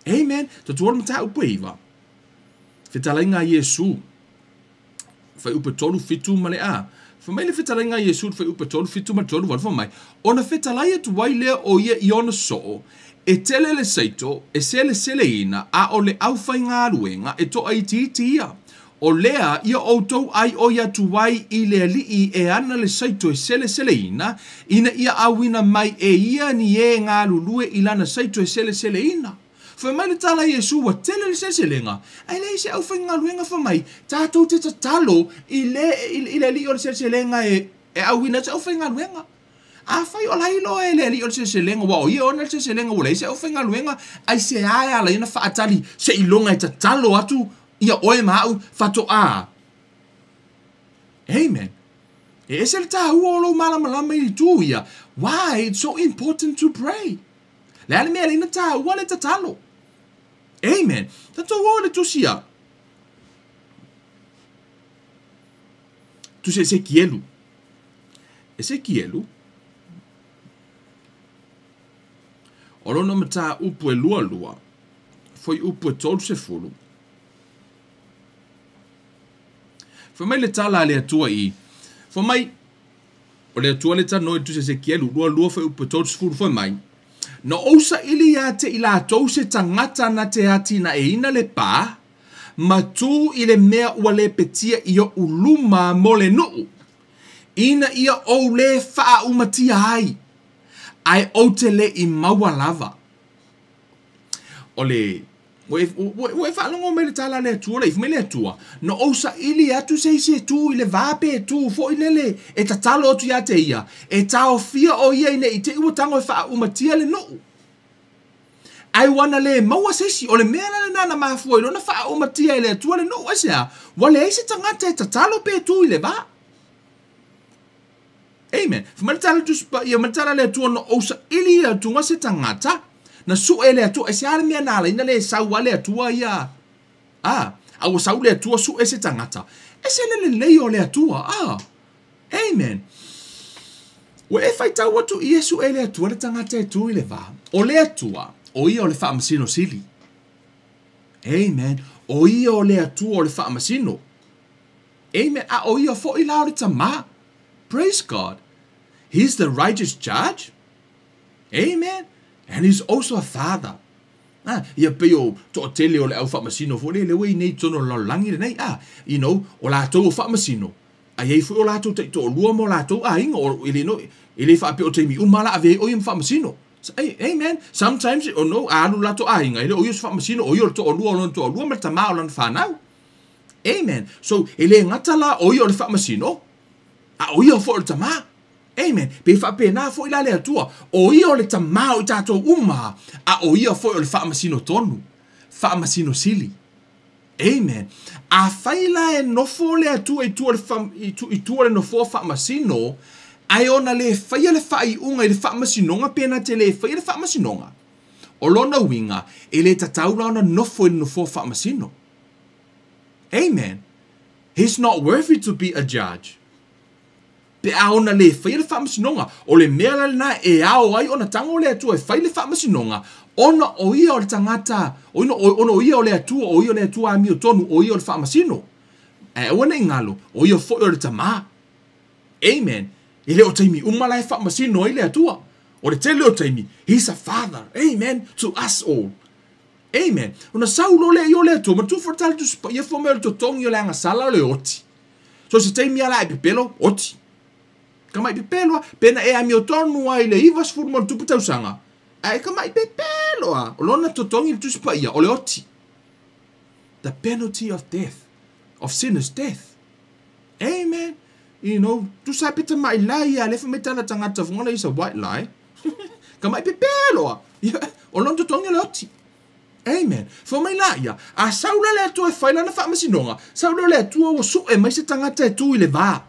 Amen. Tatou o le mataupu e 9. Fetalaiga a Iesu. Fuaiupu e 3, 7 ma le A. Fai mai le fetalaiga a Iesu i le fuaiupu e 3, 7 ma le 3, 8, fai mai, Ona fetalai atu ai lea o ia i ona soo, e tele le saito, e seleseleina, a o le aufaigaluega e toaitiiti ia. O lea ia outou aioi atu ai i le Alii e ana le saito e seleseleina, ina ia auina mai e ia ni e galulue i lana saito e seleseleina. Fai mai le tala a Iesu, ua tele le seleselega, ae leai se aufaigaluega. Fai mai, tatou te tatalo i le, i le Alii o le seleselega e auina ai se aufaigaluega. Afai o la iloa e le Alii o le seleselega, ua o ia ona le seleselega, ua leai se aufaigaluega, aisea e ala ai ona faatali seiloga e tatalo atu ia oe ma au faatoa. Amen. E ese le tāua o lou malamalama i itu ia. Why it's so important to pray. Le a le mea e ala ai ona tāua le tatalo. Amen. Tatou o i le tusi a Tusi a Esekielu. Esekielu. O lona mataupu e 22, fuaiupu e 30. Fai mai le tala a le Atua i, fai mai, o le Atua le talanoa i le tusi a Esekielu, 22 fuaiupu e 30, fai mai, Na ou saili ia te i latou se tagata na te atinaeina le pā, ma tū i le mea ua lepetia i oʻu luma mo le nuu, ina ia ou lē faaaumatia ai, ae ou te le i maua lava. O le, ua e, ua e faalogo mai i le tala a le Atua, le ifo mai le Atua, na ou saili atu se isi e tū i le vā pe tū foi lele e tatalo atu ia te ia, e taofia o ia ina i te i ua tago e faaaumatia le nuu. Ae ua na le maua se isi, o le mea la lena na mafua i lona faaaumatia e le Atua le nuu, aisea? Ua leai se tagata e tatalo pe tū i le vā. Amen. Fai mai le tala Tusi Paia, mai le tala a le Atua, na ou saili ia atuga se tagata, na sue e le Atua, aisea le mea na ala ai na le sau a le Atua ia, a, a ua sau le Atua sue se tagata. Ese le lelei o le Atua, a. Amen. Ua e faitau atu i e suʻe le Atua le tagata e tu i le va. O le Atua, o ia o le faamasino sili. Amen. O ia o le Atua o le faamasino. Amen. A o ia foi la o le Tamā. Praise God. He's the righteous judge. Amen. And he's also a father. Ah, ia pei o toatele o le au faamasino foi lele ua i nei totonu o le lalolagi lenei. Ah, you know, o latou o faamasino. A i ai foi o latou taitoalua ma o latou aiga, o, e le no, e le faapea o taimi uma la ave ai o ia ma faamasino. Amen. Sometimes, oh no, a alu latou aiga, e le o ia o se faamasino, o ia o le toalua o lona toalua ma le tamā o lana fanau. Amen. So, e le gata la o ia o le faamasino, a o ia foi o le tamā. Amen. Pe faapena foi la le Atua, o ia o le tamā o i tatou uma, a o ia foi o le faamasino tonu, faamasino sili. Amen. Afai la e nofo le Atua i tua o le, i tua o le nofoa faamasino, ae ona le faia le faaiuga i le faamasinoga pe na te le faia le faamasinoga, o lona uiga, e le tatau la ona nofo i le nofoa faamasino. Amen. He's not worthy to be a judge. Pe a ona le faia le faamasinoga, o le mea la lena e ao ai ona tago le Atua e fai le faamasinoga, ona o ia o le tagata, ona o ia o le Atua, o ia o le Atua amiotonu, o ia o le faamasino. Ae aua ne i galo, o ia foi o le Tamā. Amen. E le o taimi uma la e faamasino ai le Atua. O le tele o taimi, He's a father, amen, to us all. Amen. Ona sau loa lea i o le Atua, manatua foi le Tala Tusi Paia fai mai o le totogi o le agasala o le oti. So se taimi a la e pepelo, oti. Tamai pepelo a, pe na e amiotonu ai le 90 ma ona tupu tausaga, ae tamai pepelo a, o lona totogi i le Tusi Paia, o le oti. The penalty of death, of sin is death. Amen. You know, tusa pe tamai lai ia, le fai mai tana tagata fongona is a white lie. Tamai pepelo a, o lona totogi o le oti. Amen. Fai mai la ia, a sau la le Atua e fai lana faamasinoga, sau lea o le Atua ua sue mai se tagata e tu i le va.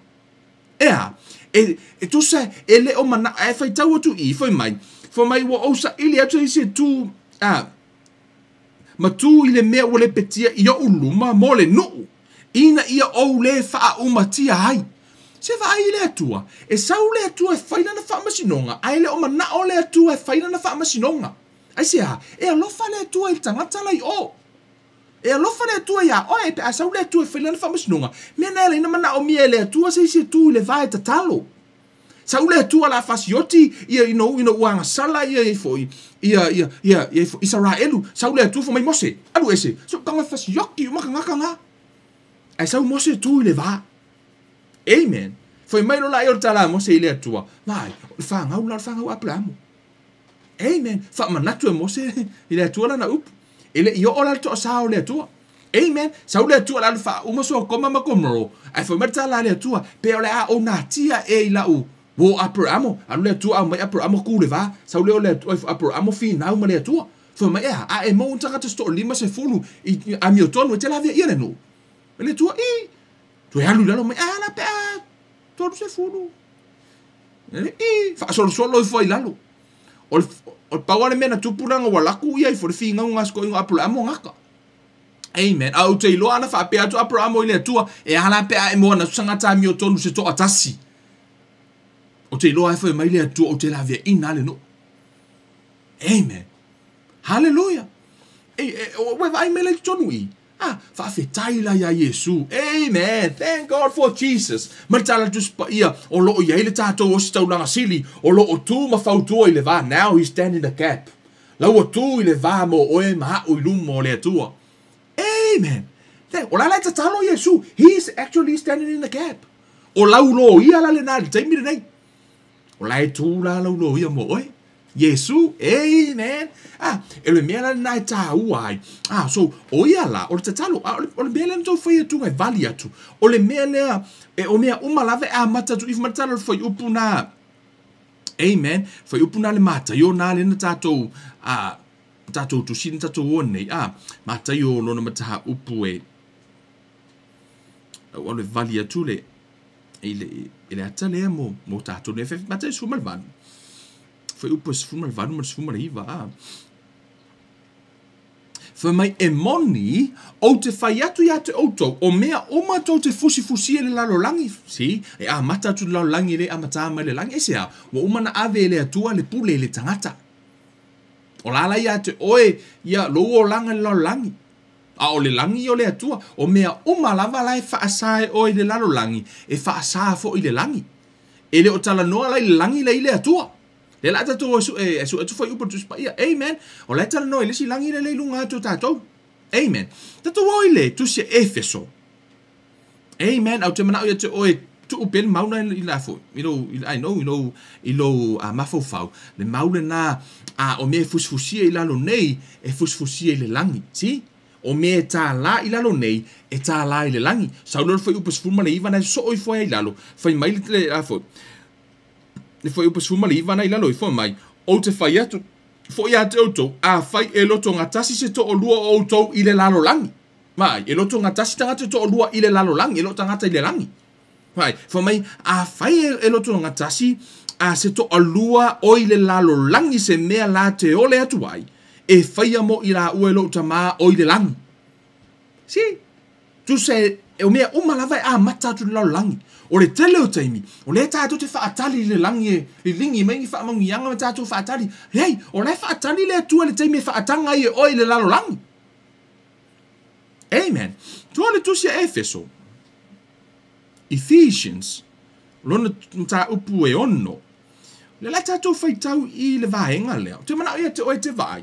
E a? E, e tusa e le o mana, e faitau atu i, fai mai, fai mai ua ou saili atu i se tu, a, ma tu i le mea ua lepetia i oʻu luma mo le nuu, ina ia ou le faaumatia ai. Se vaai i le Atua, e sau le Atua e fai lana faamasinoga, ae le o manao le Atua e fai lana faamasinoga. Aisea? E alofa le Atua i le tagata la i o. E alofa le Atua iā oe pe a sau le Atua e fai lana faamasinoga. Mea na e ala ai ona manaomia e le Atua se isi e tu i le va e tatalo. Sau le Atua la fasioti ia ina ina ua agasala ia ia foi ia ia ia ia foi Isaraelu. Sau le Atua fai mai Mose, alu ese. So tago e fasioki uma tagata na. Ae sau Mose e tu i le va. Amen. Fai mai loa laia o le tala a Mose i le Atua, Vaai, o le fanau la o le fanau a Aperamo. Amen. Faamanatu e Mose i le Atua lana upu. E le i oo la le toasā o le Atua. Amen. Sau le Atua le alu faauma Sotoma ma Gomoro. Ae fai mai le tala a le Atua, pe o le a ou natia ea i lau uo Aperamo. Alu le Atua aumai Aperamo ku le va. Sau lea o le Atua, Aperamo finau ma le Atua. Fai mai, ea, a e maua ni tagata se 50 i amiotonu e te lavea ia le nuu. E le Atua, i. Toe alu i lalo mai, a la pe a 30. I, faasolosolo ifo ai i lalo. O le, o le pau lava le mea na tupu leaga ua laku ia ifo le finauga a si toeaina o Aperaamo gata. Amen. A ou te iloa ana faapea atu Aperaamo i le Atua, e a la pe a e moana atu se tagata amiotonu se toatasi. Ou te iloa e fai mai le Atua ou te laveaiina lava le nuu. Amen. Haleluia! E, e, ua e vaai mai la i totonu i. Ah, faafetai la iā Iesu. Amen! Thank God for Jesus. Ma le Tala Tusi Paia, o lo o i ai le tatou Ositaulaga Sili, o lo o tu ma fautua i le va. Now he stand in the gap. La ua tu i le va mo oe ma aʻu i luma o le Atua. Amen! Thank, o la la e tatalo Iesu. He is actually standing in the gap. O lau loia la lena i le taimi lenei. O la e tu la lau loia mo oe. Iesu, amen. Ah, e le mea la lena e tāua ai. Ah, so, o ia la, o le tatalo, ah, o le mea lea na tou fai atu e vali atu. O le mea lea, e o mea uma lava e amata atu, if ma le tala o le fuaiupu na, amen, fuaiupu na le Mataio na lea na tatou, ah, tatou tusi na tatou o nei, ah, Mataio lona mataupu e, au alu e vali atu le, i le, i le ata lea mo, mo tatou nei, Mataio 18. Fuaiupu e 18 ma le 19, a. Fai mai, E moni, ou te fai atu ia te outou, o mea uma tou te fusifusia i le lalolagi, see, e amata atu i le lalolagi e le amata mai le lagi, aisea? Ua uma ona ave e le Atua le pule i le tagata. O la la ia te oe, ia lou olaga i le lalolagi. A o le lagi o le Atua, o mea uma lava la e faasa e oe i le lalolagi, e faasa foi i le lagi. E le o talanoa la i le lagi la i le Atua. Lea la tatou e sue, e sue atu fuaiupu o le Tusi Paia. Amen. O la e talanoa i le isi lagi lea i luga atu o tatou. Amen. Tatou o i le Tusi a Efeso. Amen. Ae ou te manao ia te oe tuu pea le mau na i la foi. I lou, I know, i lou, i lou mafaufau. Le mau lena, a o mea e fusifusia i lalo nei, e fusifusia i le lagi. See? O mea e tālā i lalo nei, e tālā i le lagi. Sau loa le fuaiupu 19 na e sosoo ifo ai i lalo, fai mai le, a foi, le fuaiupu 19 na i lalo ifo mai, Ou te fai atu foi ia te outou, afai e lotogatasi se toalua o outou i le lalolagi. Vaai, e lotogatasi tagata e toalua i le lalolagi, e le o tagata i le lagi. Vaai, fai mai, afai e lotogatasi a se toalua o i le lalolagi se mea la te ole atu ai, e faia mo i laua e lou Tama o i le lagi. See? Tusa e, o mea uma lava e amata atu i le lalolagi. O le tele o taimi, o lea tatou te faatali i le lagi e liligi mai ni faamanuiaga ma tatou faatali. Leai, o la e faatali le Atua i le taimi e faataga ai e oe i le lalolagi. Amen. Tua le tusi a Efeso. Ephesians, lona mataupu e 6. Lea la tatou faitau i le vaega lea. Ou te manao ia te oe te vaai.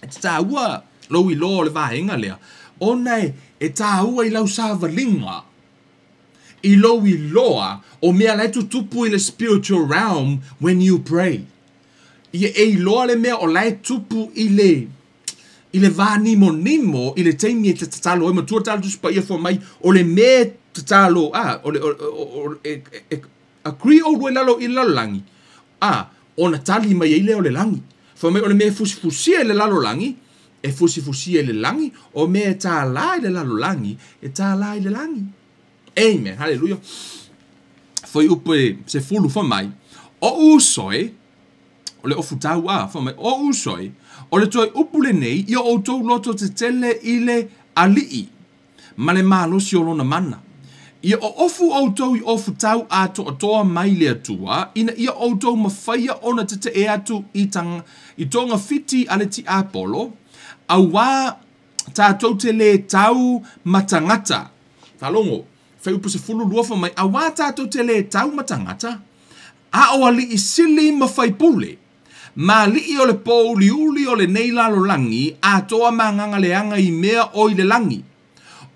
E te tāua lou iloa o le vaega lea, ona e, e tāua i lau savaliga, i lou iloa o mea la e tutupu i le spiritual realm when you pray. Ia e iloa le mea o la e tupu i le i le va nimonimo i le taimi e te tatalo ai, matua talo Tusi Paia fua mai, o le mea e tatalo, a, o le, o, o, o, e, e, agree oulua i lalo i le lalolagi, a, ona tali mai ai lea o le lagi. Fai mai o le mea e fusifusia i le lalolagi, e fusifusia i le lagi, o mea e tālā i le lalolagi, e tālā i le lagi. Amen. Hallelujah. Fuaiupu e 10 fai mai, Oʻu uso e, o le ofu tau a, fai mai, Oʻu uso e, o le toe upu lenei ia outou loto tetele i le Alii ma le malosi o lona mana. Ia oofu outou i ofu tau atoatoa mai le Atua, ina ia outou mafaia ona tetee atu i tang, i togafiti a le tiapolo, auā tatou te lē tau ma tagata. Faalogo, Fuaiupu 12 fai mai, auā tatou te lē tau ma tagata, a o alii sili ma faipule, ma alii o le pōuliuli o lenei lalolagi atoa ma agaga leaga i mea o i le lagi.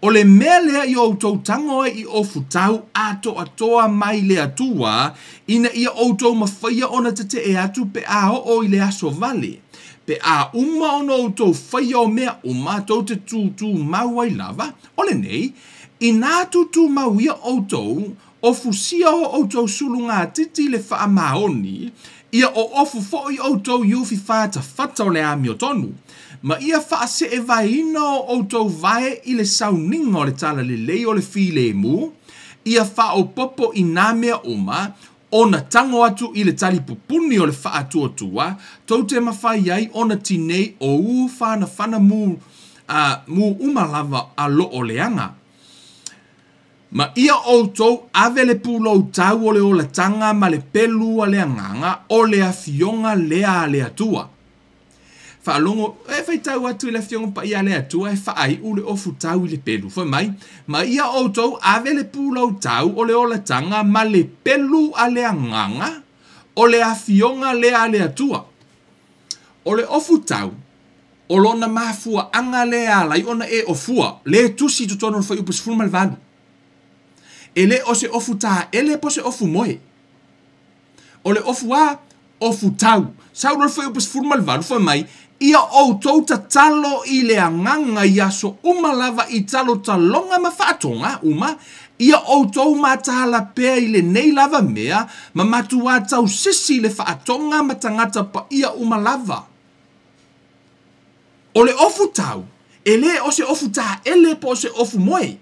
O le mea lea i outou tago ai i ofutau atoatoa mai le Atua, ina ia outou mafaia ona tetee atu pe a oo i le aso vale. Pe a uma ona outou faia o mea uma tou te tūtūmau ai lava, o lenei, inā tūtūmau ia outou, ofusia o outou sulugatiti i le faamaoni, ia oofu foi outou i ufi fatafata o le amiotonu, ma ia faaseevaeina o outou vae i le sauniga o le talalelei o le filemu, ia faaopoopo i nā mea uma, ona tago atu i le talipupuni o le faatuatua, tou te mafai ai ona tinei o u fanafana mu, a, mu uma lava a loo leaga. Ma ia outou ave le pulou tau o le olataga ma le pelu a le Agaga o le Afioga lea a le Atua. Faalogo, e faitau atu i le Afioga Paia a le Atua e faaiu le ofu tau i le pelu. Fai mai, ma ia outou ave le pulou tau o le olataga ma le pelu a le Agaga o le Afioga lea a le Atua. O le ofu tau, o lona mafuaaga lea e ala ai ona e ofua, le tusi i totonu o le fuaiupu 18. E le o se ofu taele po o se ofu moe. O le ofu a, ofu tau. Sau loa le fuaiupu 18, fai mai, Ia outou tatalo i le Agaga i aso uma lava i talotaloga ma faatoga uma, ia outou mataala pea i lenei lava mea, ma matuā tausisi i le faatoga ma tagata paia uma lava. O le ofu tau, e le o se ofu taele po o se ofu moe.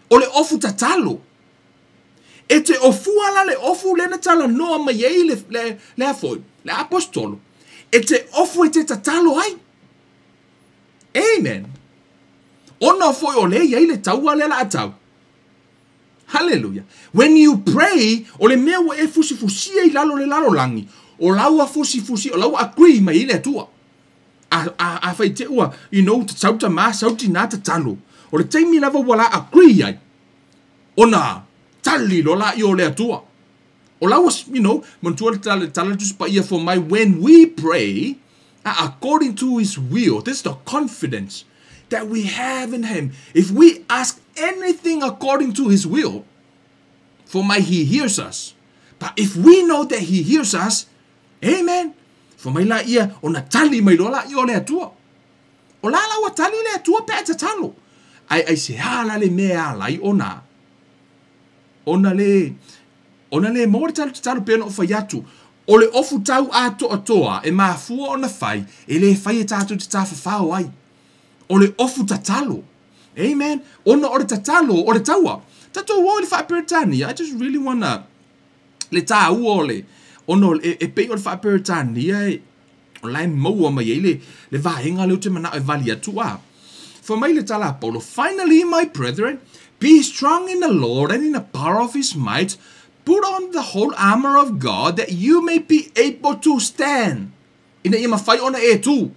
O le ofu tatalo. E te ofua la le ofu lea na talanoa mai ai le, le, le a foi, le aposetolo. E te ofu e te tatalo ai. Amen. Ona foi o lea e i ai le taua lea o le a tau. Hallelujah. When you pray, o le mea ua e fusifusia i lalo o le lalolagi, o la ua fusifusia, o la ua agree mai ai le Atua. A, a, afai te ua, you know, sau tamā, sau tinā tatalo, o le taimi lava ua la agree ai, ona tali loa laia o le Atua. O la ua, you know, manatua le tala, tala le Tusi Paia for my when we pray, according to his will, this is the confidence that we have in him. If we ask anything according to his will, for my he hears us. But if we know that he hears us, amen, for mai laia, ona tali mai loa laia o le Atua. O la la ua tali le Atua pe a tatalo. Ae aisea la le mea e ala ai ona ona le ona le maua le tali tatalo pei ona ou fai atu. O le ofu tau atoatoa e mafua ona fai, e le fai e tatou te tafafao ai. O le ofu tatalo. Amen. Ona o le tatalo, o le taua. Tatou o i le Faa-Peretania, I just really wanna, le tāua o le, ona e, e pei o le Faa-Peretania e, o la e maua mai ai le, le vaega lea ou te manao e vali atu a. Fai mai le tala a Paulo, Finally, my brethren, be strong in the Lord and in the power of his might, put on the whole armor of God that you may be able to stand. Ina ia mawhai ona e tū.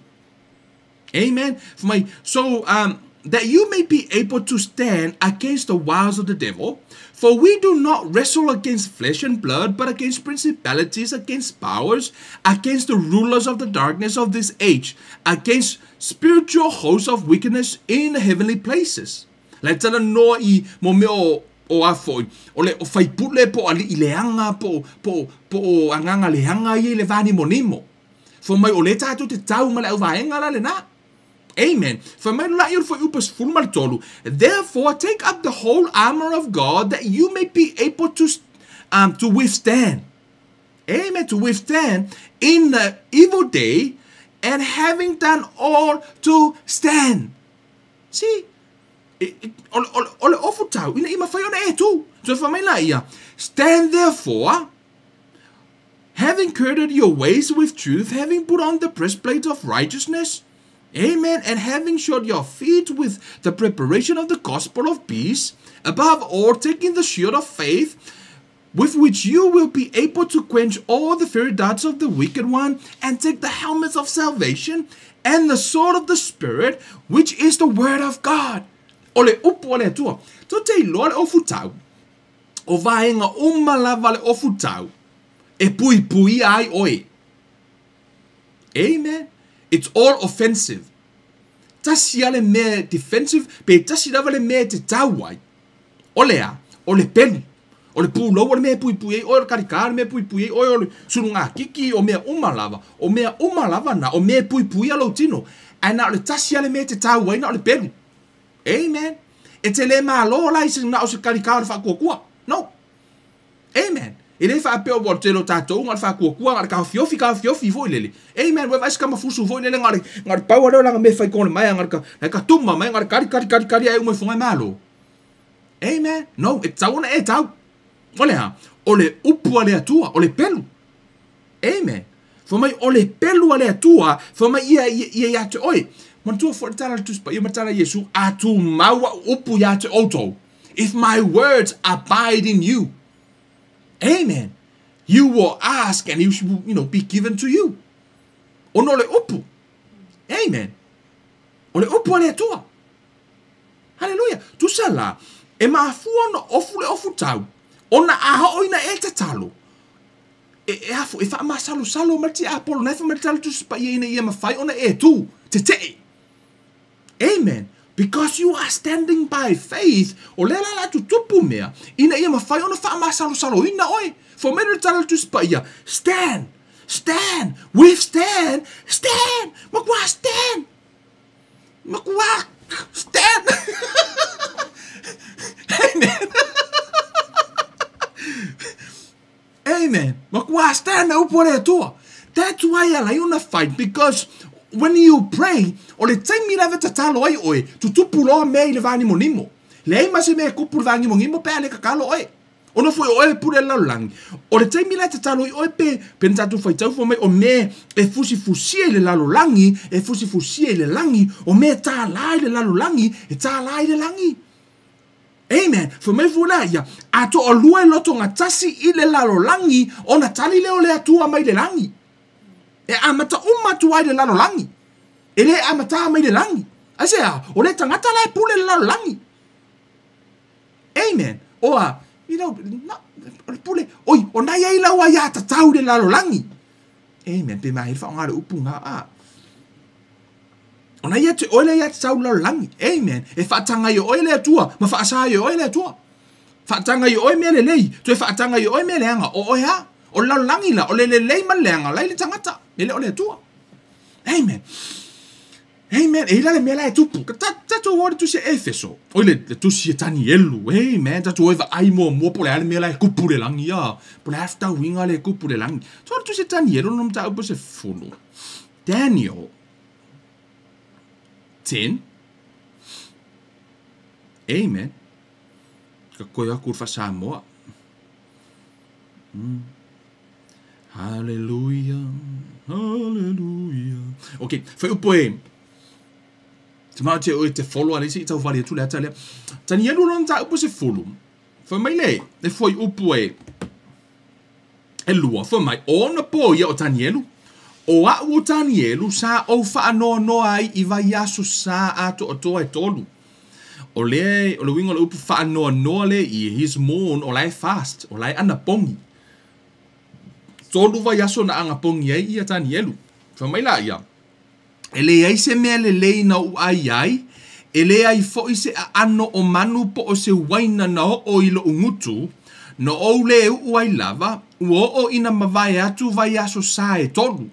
Amen. Fai mai, so, that you may be able to stand against the wiles of the devil. For we do not wrestle against flesh and blood, but against principalities, against powers, against the rulers of the darkness of this age, against spiritual hosts of wickedness in the heavenly places. La e talanoa i mo mea o o a foi, o le o faipule po o aliʻi leaga po po po o agaga leaga ia i le vānimonimo. Fai mai o lea tatou te tau ma le auvaega la lena. Amen. Fai mai loa i le fuaiupu 13, Therefore take up the whole armor of God that you may be able to, to withstand. Amen. To withstand in the evil day and having done all to stand. See? O, o, o le ofu tau, ina ia mawhai ona e tū. So fai mai la ia, stand therefore, having girded your waist with truth, having put on the breastplate of righteousness, amen, and having shod your feet with the preparation of the gospel of peace, above all, taking the shield of faith, with which you will be able to quench all the fiery darts of the wicked one, and take the helmets of salvation and the sword of the Spirit, which is the word of God. O le upu a le Atua. Tou te iloa le ofutau, o vaega uma lava le ofutau, e puipuia ai oe. Amen. It's all offensive. Tasi a le mea defensive, pe tasi lava le mea e te tau ai. O le a? O le pelu. O le pūlou o le mea e puipui ai oe, o le kalikā o le mea e puipui ai oe, o le sulugākiki, o mea uma lava. O mea uma lava na, o mea e puipuia lou tino. Ae na o le tasi a le mea e te tau ai, na o le pelu. Amen. E te le malo la i se na o se kalikā o le faakuakua. No. Amen. E le faapea ua tele o tatou na o le faakuakua, na o le kaofiofi, kaofiofi foi lele. Amen. Ua e vaai se kamafusu foi lele na o le, na o le pau lava lea o lana mea e fai kone mai, na o le ka, na ka tuma mai, na o le kari, kari, kari, kari ae uma ifo e malo. Amen. No, e tatau ona e tau. O le a? O le upu a le Atua, o le pelu. Amen. Fai mai o le pelu a le Atua, fai mai ia ia ia te oe. Manatua foi le tala a le Tusi Paia ma le tala a Iesu, a tumau au upu ia te outou. If my words abide in you. Amen. You will ask and it will, you know, be given to you. Ona o le upu. Amen. O le upu a le Atua. Haleluia! Tusa la, e mafua ona ofu le ofu tau, ona a oo ina e tatalo, e, e afu, e faamasalosalo mai le tiapolo, na e fai mai le tala Tusi Paia ina ia mafai ona e tu, tetee. Amen. Because you are standing by faith, o lea la la tutupu mea, ina ia mafai ona faamasalosaloina oe. Fai mai le tala Tusi Paia, stand, stand, withstand, stand, matua stand. Matua stand. Amen. Amen. Matua stand na upu a le Atua. That's why ala ai ona fight because when you pray, o le taimi lava e tatalo ai oe, tutupu loa mea i le vanimonimo. Leai ma se mea e kupu i le vanimonimo pe a le kakalo oe. Ona foi o oe e pule i le lalolagi, o le taimi la e tatalo ai oe pe, pe na tatou faitau fai mai o mea e fusifusia i le lalolagi, e fusifusia i le lagi, o mea e tālā i le lalolagi, e tālā i le lagi. Amen. Fai mai foi la ia, a toalua e lotogatasi i le lalolagi, ona tali lea o le Atua mai le lagi. E amata uma atu ai i le lalolagi. E le amatā mai le lagi. Aisea? O le tagata la e pule i le lalolagi. Amen. Oa, you know, na, o le pule, oi, o nai ai lau aiatatau i le lalolagi. Amen. Pe mahi le faaaoga o le upu ga, a. O na ia te oe le aiatatau i le lalolagi. Amen. E faataga i oe le Atua, ma faasa i oe le Atua. Faataga i oe mea lelei, toe faataga i oe mea leaga, o oe a. O le lalolagi la, o le lelei ma le leaga, la i le tagata, e le o le Atua. Amen. Amen. E i la le mea la e tupu. Ka tatou o i le tusi a Efeso. Oi le, le tusi a Tanielu. Amen. Tatou o e vaai muamua po o le a le mea la e kupu i le lagi. A. Po o le a le fetauiga lea e kupu i le lagi. So le tusi a Tanielu lona mataupu e 10. Daniel 10. Amen. Ka koe aku i le faa-Samoa. Hallelujah, hallelujah. Ok, fuaiupu e te mao te oe te follow a le isi i tau whare atu le ata lea. Tanielu lona mataupu e 10. Fai mai le, le fuaiupu e e lua, fai mai, o ona pō ia o Tanielu, o a'u o Tanielu sa ou faanoanoa ai i vaiaso sa atoatoa e tolu. O lea, o le uiga o le upu faanoanoa lea i his mourn, o la e fast, o la e anapogi. Tolu vaiaso na anapogi ai ia Tanielu. Fai mai laia, E leai se mea lelei na ou ʻai ai, e leai foi se aano o manu po o se uaina na oo i loʻu gutu, na ou lē uʻu ai lava, ua oo ina mavae atu vaiaso sa e tolu.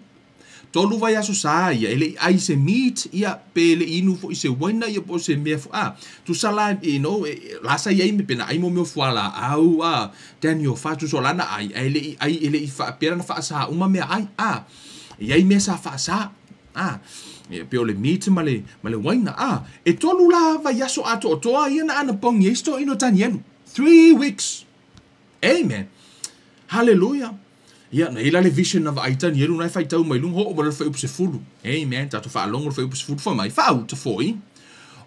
Tolu vaiaso sa ia, e le i ʻai se meat, ia, pe le i inu foi se uaina, ia, po o se mea foi, a, tusa la, you know, e, la sa i ai me pe na ʻai mo mea o fualaau, a, Daniel 4, tusa o la na ʻai, ae le i ʻai, e le i faapea na faasā uma meaʻai, a, e i ai mea sa faasā, a, e pei o le meat ma le, ma le uaina, a, e tolu la vaiaso atoatoa ia na anapogi ai se toeaina o Tanielu. 3 weeks. Amen. Hallelujah. Ia, na i ai la le vision na vaai Tanielu na e faitau mai luga, oo mai loa le fuaiupu 10. Amen. Tatou faalogo le fuaiupu 10 fai mai, faauta foi,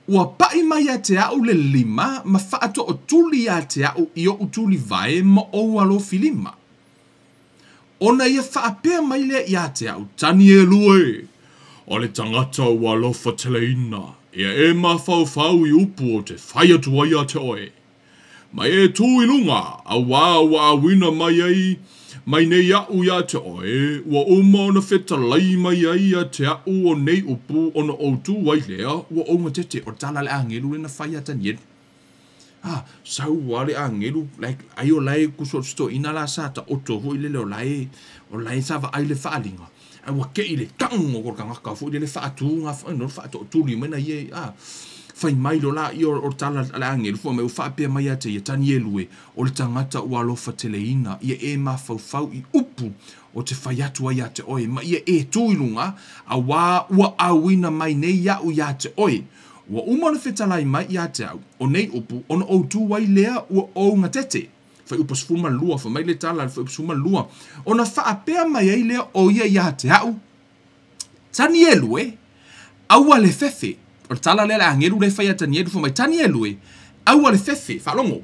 ua paʻi mai ia te aʻu le lima ma faatootuli ia te aʻu i oʻu tulivae ma ou alofilima. Ona ia faapea mai lea iā te aʻu, Tanielu e, o le tagata ua alofa teleina, ia e mafaufau i upu ou te fai atu ai iā te oe. Ma e tū i luga, auā ua auina mai ai mai nei aʻu iā te oe, ua uma ona fetalai mai ai iā te aʻu o nei upu ona ou tū ai lea, ua ou gatete. O le tala a le agelu lea na fai iā Tanielu. A, sau lava le agelu, like, ai o la e kuso atu se toeaina la sa taoto foi lele o la e, o la e sa vaai i le faaaliga, ae ua kei le tago o le tagata foi lele faatu ga, you know, faatootuli mai na ia, a. Fai mai loa laia o le tala a le agelu fai mai, ua faapea mai ia te ia, Tanielu e, o le tagata ua alofa teleina, ia e mafaufau i upu ou te fai atu ai iā te oe, ma ia e tū i luga, auā ua auina mai nei aʻu iā te oe. Ua uma ona fetalai mai ia te au, o nei upu, ona ou tū ai lea ua ou gatete. Fuaiupu 12, fai mai le tala a le fuaiupu 12, ona faapea mai ai lea o ia iā te aʻu, Tanielu e, aua le fefe. O le tala lea a le agelu lea e fai ia Tanielu, fai mai, Tanielu e, aua le fefe, faalogo,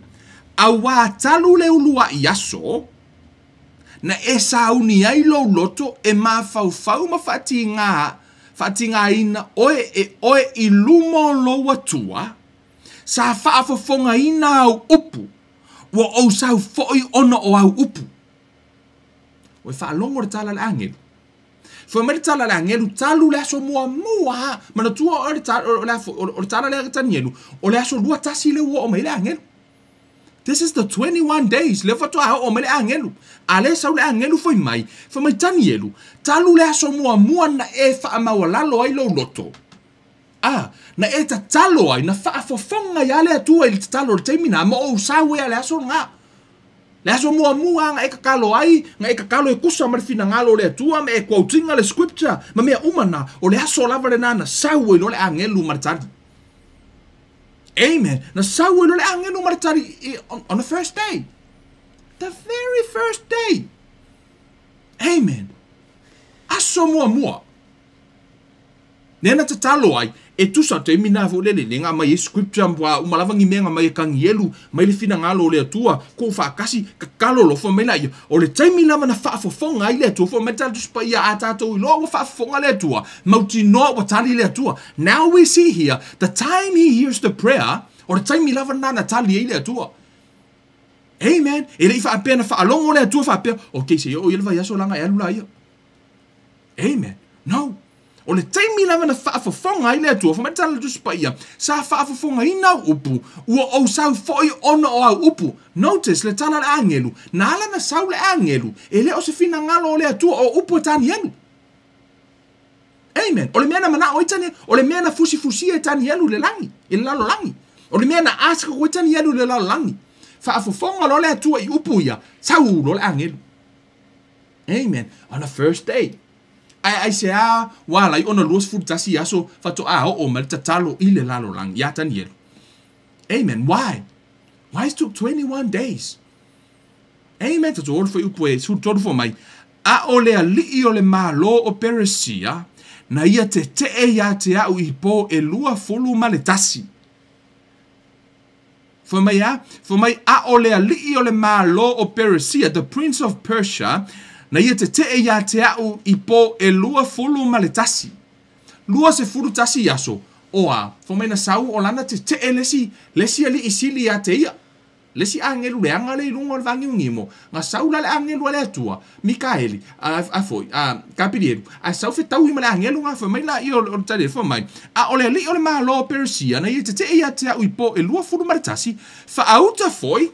auā talu le uluai aso, na e sauni ai lou loto e mafaufau ma faatigā, faatigāina oe e oe i luma o lou Atua, sa faafofogaina au upu, ua ou sau foi ona o au upu. Ua e faalogo i le tala a le agelu? Fai mai le tala a le agelu, talu le aso muamua lava. Manatua oe o le tala lea a Tanielu, o le aso 21 lea ua oo mai ai le agelu. This is the 21 days lea faatoa oo mai le agelu. A lea sau le agelu fai mai, fai mai Tanielu, talu le aso muamua na e faamaualalo ai lou loto, a, na e tatalo ai, na faafofoga ai lava le Atua i le tatalo i le taimi na, ma ou sau ai lava i le aso lena. Le aso muamua na e tatalo ai, na e tatalo e tusa ma le finagalo o le Atua, ma e quote-ina le scripture ma mea uma na, o le aso lava lena na sau ai loa le agelu ma le tali. Amen. Na sau ai loa le agelu ma le tali on the first day. The very first day. Amen. Aso muamua. Lea na tatalo ai, e tusa taimi na foi lele le nga mai e scripture wa uma lava ngi mea mai e Kanielu mai le finagalo o le Atua ko faakasi kakalo lofa mai laia o le taimi lava na faafofoga ai le Atua fai mai le Tusi Paia a tatou iloa ua faafofoga le Atua mautinoa ua tali le Atua. Now we see here the time he hears the prayer o le taimi lava lena na tali ai le Atua. Amen. E le i faapea na faalogo le Atua faapea, okay, se i oo ia le vaiaso laga e alu laia. Amen. No. O le taimi lava na faafofoga ai le Atua, fai mai le tala a le Tusi Paia, sa faafofogaina au upu, ua ou sau foi ona o au upu. Notice le tala a le agelu, na ala na sau le agelu, e le o se finagalo o le Atua, o upu e Tanielu. Amen. O le mea na manao ai Tanielu, o le mea na fusifusia e Tanielu i le lagi, i le lalolagi. O le mea na ask ai Tanielu i le lalolagi. Faafofoga loa le Atua i upu ia, sau loa le agelu. Amen. On the first day. Ae aisea ua ala ai ona 21 aso faatoa oo mai le tatalo i le lalolagi iā Tanielu? Amen. Why? Why it took 21 days? Amen. Tatou o le fuaiupu e 13 fai mai, A o le alii o le Malo o Peresia, na ia tetee iā te a'u i po e 21. Fai mai a? Fai mai, A o le alii o le Malo o Peresia, the prince of Persia, na ia tetee iā te a'u i po e 21. 21 aso, o a? Fai mai na sau o lana tetee le isi, le isi alii sili iā te ia. Le isi agelu leaga lea i luga o le vāgiogimo, na sau la le agelu a le Atua, Mikaeli, a, a foi, a, Kapilielu, ae sau fetaui ma le agelu na, fai mai laia o le tali, fai mai, A o le alii o le Malo o Peresia, na ia tetee ia te a'u i po e 21, faauta foi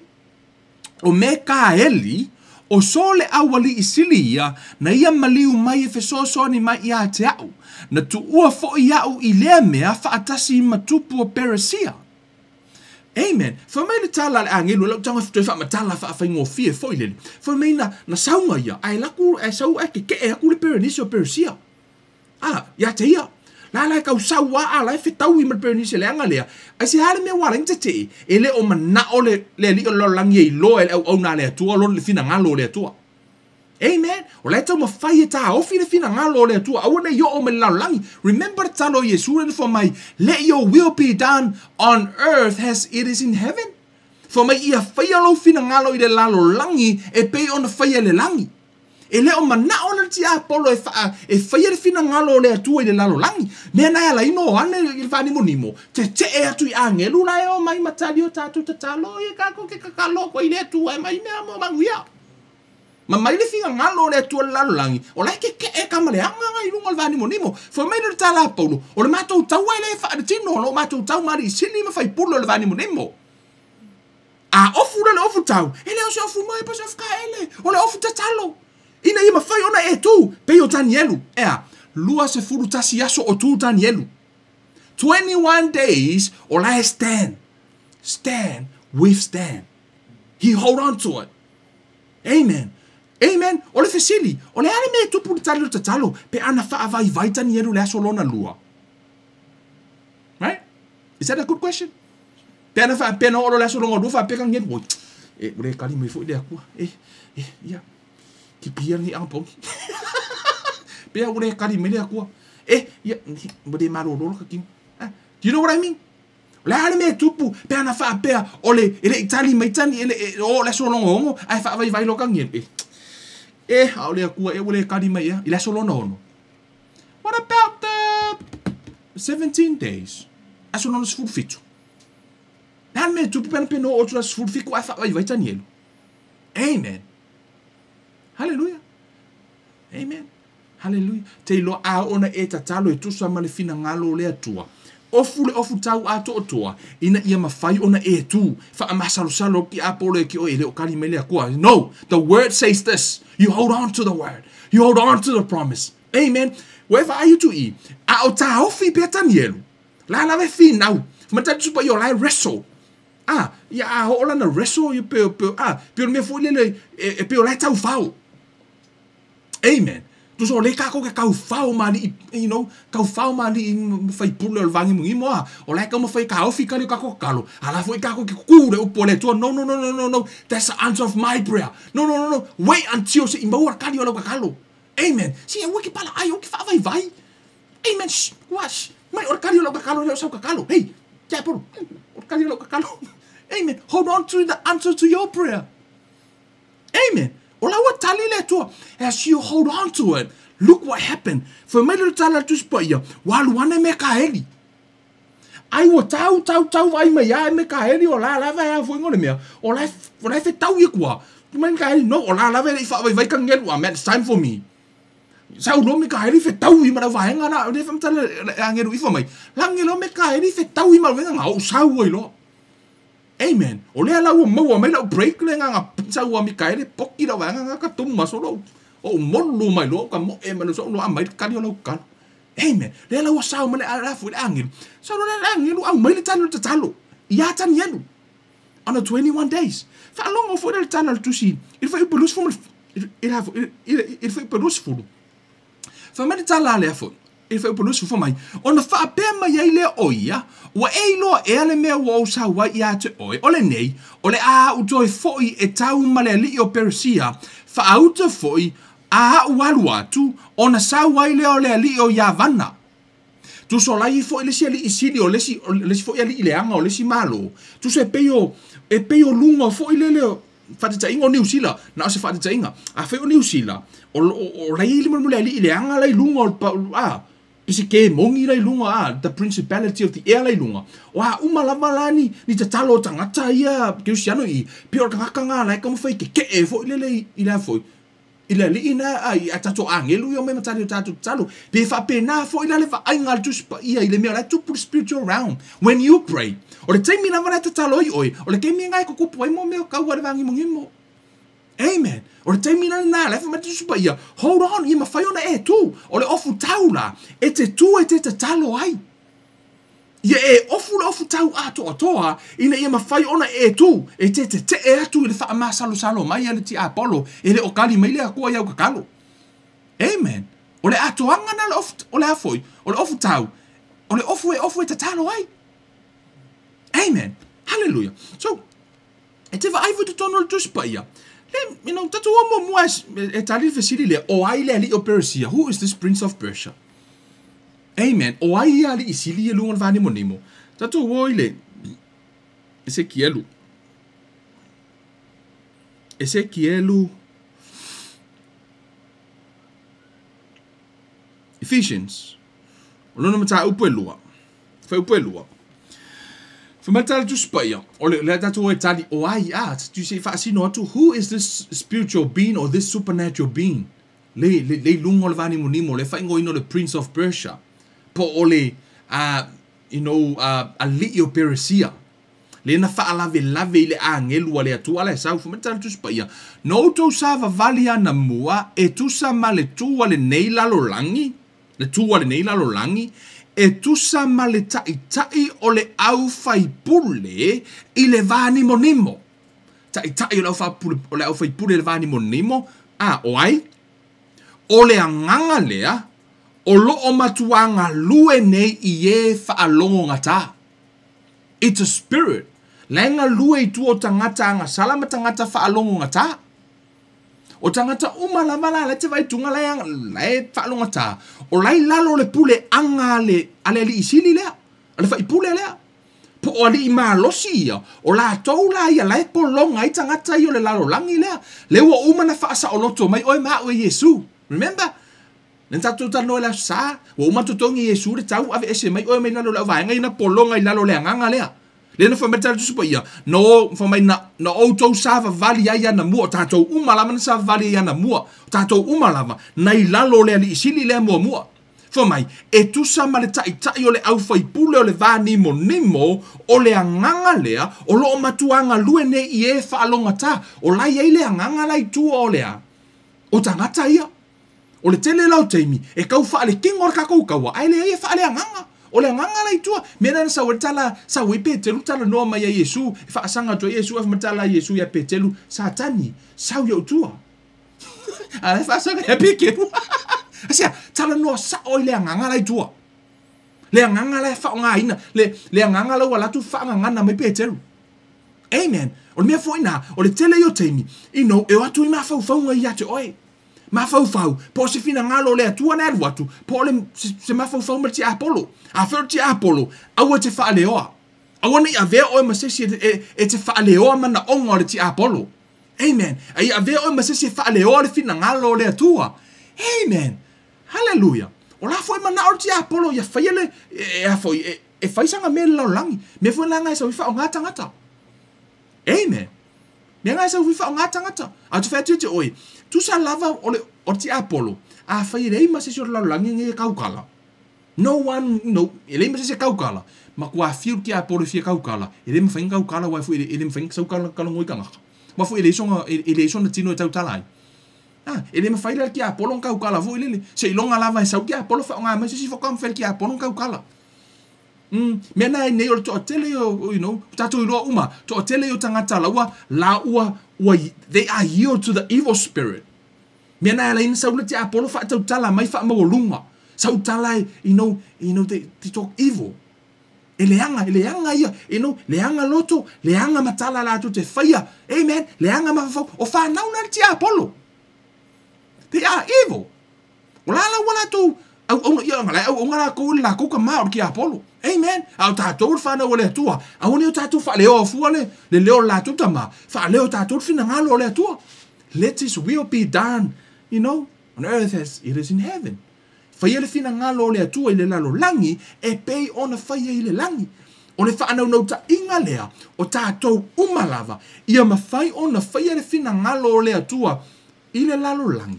o Mekaeli, o so le aualii sili ia, na ia maliu mai e fesoasoani mai ia te a'u, na tuua foi a'u i lea mea faatasi ma tupu o Peresia. Amen. Fai mai le tala a le agelu, lau tago e toe faamatala faafaigofie foi lele. Fai mai na, na sauga ia, ae laku, ae sau ae keke'e aku le Perenise o Peresia. A, ia te ia. La la e kau sau a, a la e fetaui ma le Perenise leaga lea. Aisea le mea ua ala ai ona tetee? E le o manao le, le alii o le lalolagi e iloa e le auauna a le Atua lona le finagalo o le Atua. Amen. O la e taumafai e taofi le finagalo o le Atua, aua ne i oo mai le lalolagi. Remember le tatalo a Iesu lea na fai mai, Let your will be done on earth as it is in heaven. Fai mai, ia faia lou finagalo i le lalolagi e pei ona faia i le lagi. E le o manao ana le tiapolo e faa, e faia le finagalo o le Atua i le lalolagi. Mea na e ala ai no ane i le faanimonimo, tetee atu i agelu la e omai ma tali o tatou tatalo, ia kakou ke kakalo koe i le Atua e mai mea mo manuia. Ma mai le finagalo o le Atua i le lalolagi, o la e kekeʻe ka ma le agaga i luga o le vānimonimo. Fai mai le tala a Paulo, o le matou taua e le faaletino, o lo matou tau ma alii sili ma faipule o le vānimonimo. A ofu la le ofu tau, e le o se ofu moe po o se ofu kaele, o le ofu tatalo, ina ia mafai ona e tu, pei o Tanielu. Ea, 21 aso o tu Tanielu. 21 days o la e stand, stand, withstand. He hold on to it. Amen. Amen. O le fesili, o le a le mea e tupu i le tali o le tatalo pe ana faavaivai Tanielu i le aso lona lua? Right? Is that a good question? Pe ana faapea na oo loa le aso lona lua faapea Tanielu, oi, e, ua le tali mai foi le Atua. E, e, ia, kipi ia lenei agapogi. Pea ua le tali mai le Atua. E, ia, ua le malolo la ka tino. Ah, do you know what I mean? O le a le mea e tupu pe ana faapea o le e le i tali mai tani e le e o le aso lona ono ae faavaivai loa Tanielu e e a o le Atua ea ua le tali mai ea i le aso lona ono. What about the 17 days? Aso lona 17. Le a le mea e tupu pe ana pe no oo atu le aso 17 ae faavaivai Tanielu. Amen. Hallelujah. Amen. Haleluia. Te iloa a oo ona e tatalo e tusa ma le finagalo o le Atua. Ofu le ofu tau atoatoa, ina ia mafai ona e tu, faamasalosalo ki Apolo e ki oe e le o kali mai le Atua. No, the word says this. You hold on to the word. You hold on to the promise. Amen. Ua e vaai atu i, a o taofi pea Tanielu. La lava e finau. Ma tali tusi paia o la e wrestle. A, ia a oo lana wrestle ia pe, pe, a, pe o le mea foi lele e, e pe o la e taufao. Amen. Tusa o lea kākou ke kaufao ma aliʻi, you know, kaufao ma aliʻi faipule o le vāgimogimo a, o la e taumafai e kāofi kali o kākou tatalo, a la foi kākou ke kukū le upu a le Atua, no, no, no, no, no, no, that's the answer of my prayer. No, no, no, no, wait until se i maua le kali o lau tatalo. Amen. Se aua ke palaʻai, aua ke faavaivai. Amen. Shh, ua, shh, mai o le kali o lau tatalo e le o sau tatalo. Hey, Tiapolo, o le kali o lau tatalo. Amen. Hold on to the answer to your prayer. Amen. O la ua tali le Atua. As you hold on to it, look what happened. Fai mai le tala Tusi Paia, ua alu ane Mekaeli. Ai ua tau, tau, tau vai mai a e Mekaeli o la lava e a foi ngole mea. O la, o la e fetau i kua. Mai Mekaeli, no, o la lava e le i faavaivai ka ngelu. Ah, man, it's time for me. Sau loa Mikaeli fetau i ma lau vaega la, le whamtala le angelu ifo mai. La ngelo Mikaeli fetau i ma venga ngā o sau ai loa. Amen. O lea la ua maua mai lau break le agaga sau a Mikaele poki lau vaega nga ka tumu ma solo ou molu mai loa ka moe mai loa loa mai le kali o lau kalo. Amen. Lea la ua sao mai le la foi le agelu. Sau loa le agelu au mai le tali o le tatalo ia Tanielu on the 21 days. Faalogo foi le tala o le tusi i le fuaiupu 20 i le fuaiupu 20. Fai mai le tala lea foi i le fuaiupu 20 fai mai, ona faapea mai ai lea o ia, ua e iloa ea le mea ua ou sau ai ia te oe, o lenei, o le a aʻu toe foi e tau ma le alii o Peresia, faauta foi a aʻu alu atu, ona sau ai lea o le alii o Iavana. Tusa o la i foi le isi alii sili o le isi, o le isi foi alii leaga o le isi Malo. Tusa e pei o, e pei o luga foi lele o, faataitaiga o Niu Sila, na o se faataitaiga. Afai o Niu Sila, o, o, o la i ai le alii leaga la i luga o le, a, pe se kemoni la i luga, a, the principality of the air la i luga. O a uma lava la ni, ni tatalo o tagata ia kerisiano i, pei o le tagata na la e taumafai keke'e foi lele i, i le a foi, i le alii na a, i a tatou agelu ia omai ma tali o tatou tatalo. Pe faapena foi la le vaaiga a le Tusi Paia i le mea o la e tupu le spiritual realm. When you pray, o le taimi lava la e tatalo ai oe, o le taimi lena e tutupu ai mo mea o kaua i le vāgimogimo. Amen. O le taimi la lena, la e fai mai le Tusi Paia, hold on, ia mafai ona e tu. O le ofu tau la, e te tu e te tatalo ai. Ia e ofu le ofu tau atoatoa ina ia mafai ona e tu e te tetee atu i le faamasalosalo mai a le tiapolo e le o kali mai le Atua i au tatalo. Amen. O le atoaga na o le ofu, o le a foi? O le ofu tau, o le ofu e ofu e tatalo ai. Amen. Hallelujah. So, e te vaai foi totonu o le Tusi Paia, le, you know, tatou o muamua e, e tali le fesili lea, o ai le alii o Peresia? Who is this prince of Persia? Amen. O ai ia alii sili i luga o le vānimonimo? Tatou o i le Esekielu. Esekielu Ephesians. O lona mataupu e lua. Fuaiupu e lua. Fai mai le tala Tusi Paia, o le, lea tatou e tali, o ai a, tu se i faasino atu, who is this spiritual being or this supernatural being? Le, le, le i luga o le vānimonimo, le faaigoaina o le Prince of Persia, po o le, you know, alii o Peresia, lea na faalavelave i le agelu a le Atua la e sau. Fai mai le tala Tusi Paia, Na outou savavali anamua e tusa ma le tu a lenei lalolagi, le tu a lenei lalolagi, e tusa ma le taʻitaʻi o le aufaipule i le vānimonimo. Taʻitaʻi o le aufaipule, o le aufaipule i le vānimonimo, a, o ai? O le agaga lea o lo o matuā galue nei i e faalogogata. It's a spirit. La e galue i tua o tagata agasala ma tagata faalogogata. O tagata uma lava la la e te vaai tuga la e, la e faalogata, o la i lalo o le puleaga a le, a le alii sili lea, a le faipule lea. Po o alii malosi ia, o latou la ia la e pologa ai tagata ia o le lalolagi lea. Lea ua uma ona faasaoloto mai oe ma au e Iesu. Remember? Lea na tatou talanoa i le Aso Sa, ua uma totogi e Iesu le tau, aveese mai oe mai lalo o le auvaega ia na pologa i lalo o le agaga lea. Lea na fai mai le tala Tusi Paia, na o, fai mai na, na outou savavali ai anamua, o tatou uma lava na savavali ai anamua, o tatou uma lava, na i lalo o le Alii Sili lea muamua. Fai mai, e tusa ma le taʻitaʻi o le aufaipule o le vānimonimo, o le agaga lea o lo o matuā galue nei i e faalogata, o la i ai le agaga la i tua o le a? O tagata ia. O le tele la o taimi, e tau faalekino le tatou taua, ae leai e faaleagaga. O le agaga la i tua, mea lea na sau ai le tala, sau ai Peteru talanoa mai ia Iesu, e faasaga atu ai Iesu, ae fai mai le tala a Iesu ia Peteru, Satani, sau i ou tua. A la e faasaga ia Peteru. Aisea? Talanoa sao i le agaga la i tua. Le agaga la e faaaogaina, le, le agaga la ua alu atu faagagana mai Peteru. Amen. O le mea foi na, o le tele ia o taimi, you know, e o atu i mafaufauga ia te oe. Mafaufau, po o se finagalo o le Atua na e alu atu, po o le, se, se mafaufau ma le tiapolo. Afai o le tiapolo, aua e te faaleoa. Aua ne i avea oe ma se isi e, e, e te faaleoa manaoga o le tiapolo. Amen. A ia avea oe ma se isi e faaleoa le finagalo o le Atua. Amen. Haleluia. O la foi manao le tiapolo ia faia le, e, e, a foi, e, e fai sana mea i le lalolagi. Mea foi la na e sau ai faaaoga tagata. Amen. Mea na e sau ai faaaoga tagata. A ou te fai atu ia te oe, tusa lava o le, o le tiapolo, afai e leai ma se isi o le lalolagi nei e tautala, no one, no, e leai ma se isi e tautala, matua fiu le tiapolo e fia tautala, e le mafai ona tautala aua foi e le mafai ona sau talanoa i tagata. Aua foi e leai sona, e leai sona tino e tautala ai. A, e le mafai la e le tiapolo ona tautala foi lele. Seiloga lava e sau le tiapolo faaaoga mai se isi faatoa mafai e le tiapolo ona tautala. Umm, mea na ai nei o le toatele o, you know, tatou iloa uma, toatele o tagata la ua, la ua, ua, they are yield to the evil spirit. Mea na ala ai na sau le tiapolo faatautala mai faamaualuga. Sau tala e, you know, you know, they, they talk evil. E leaga, e leaga ia, you know, leaga loto, leaga matala latou te faia, amen, leaga mafaufau, o fanau na le tiapolo. They are evil. O la la ua latou auauna, ia, la e auauna lakou i le lakou tama o le tiapolo. Amen. A o tatou le fanau a le Atua, aua ne i o tatou faaleoa fua le, le leo o le latou tama, faaleo tatou le finagalo o le Atua. Let his will be done, you know, on earth as it is in heaven. Faia le finagalo o le Atua i le lalolagi e pei ona faia i le lagi. O le faanaunautaiga lea o tatou uma lava, ia mafai ona faia le finagalo o le Atua i le lalolagi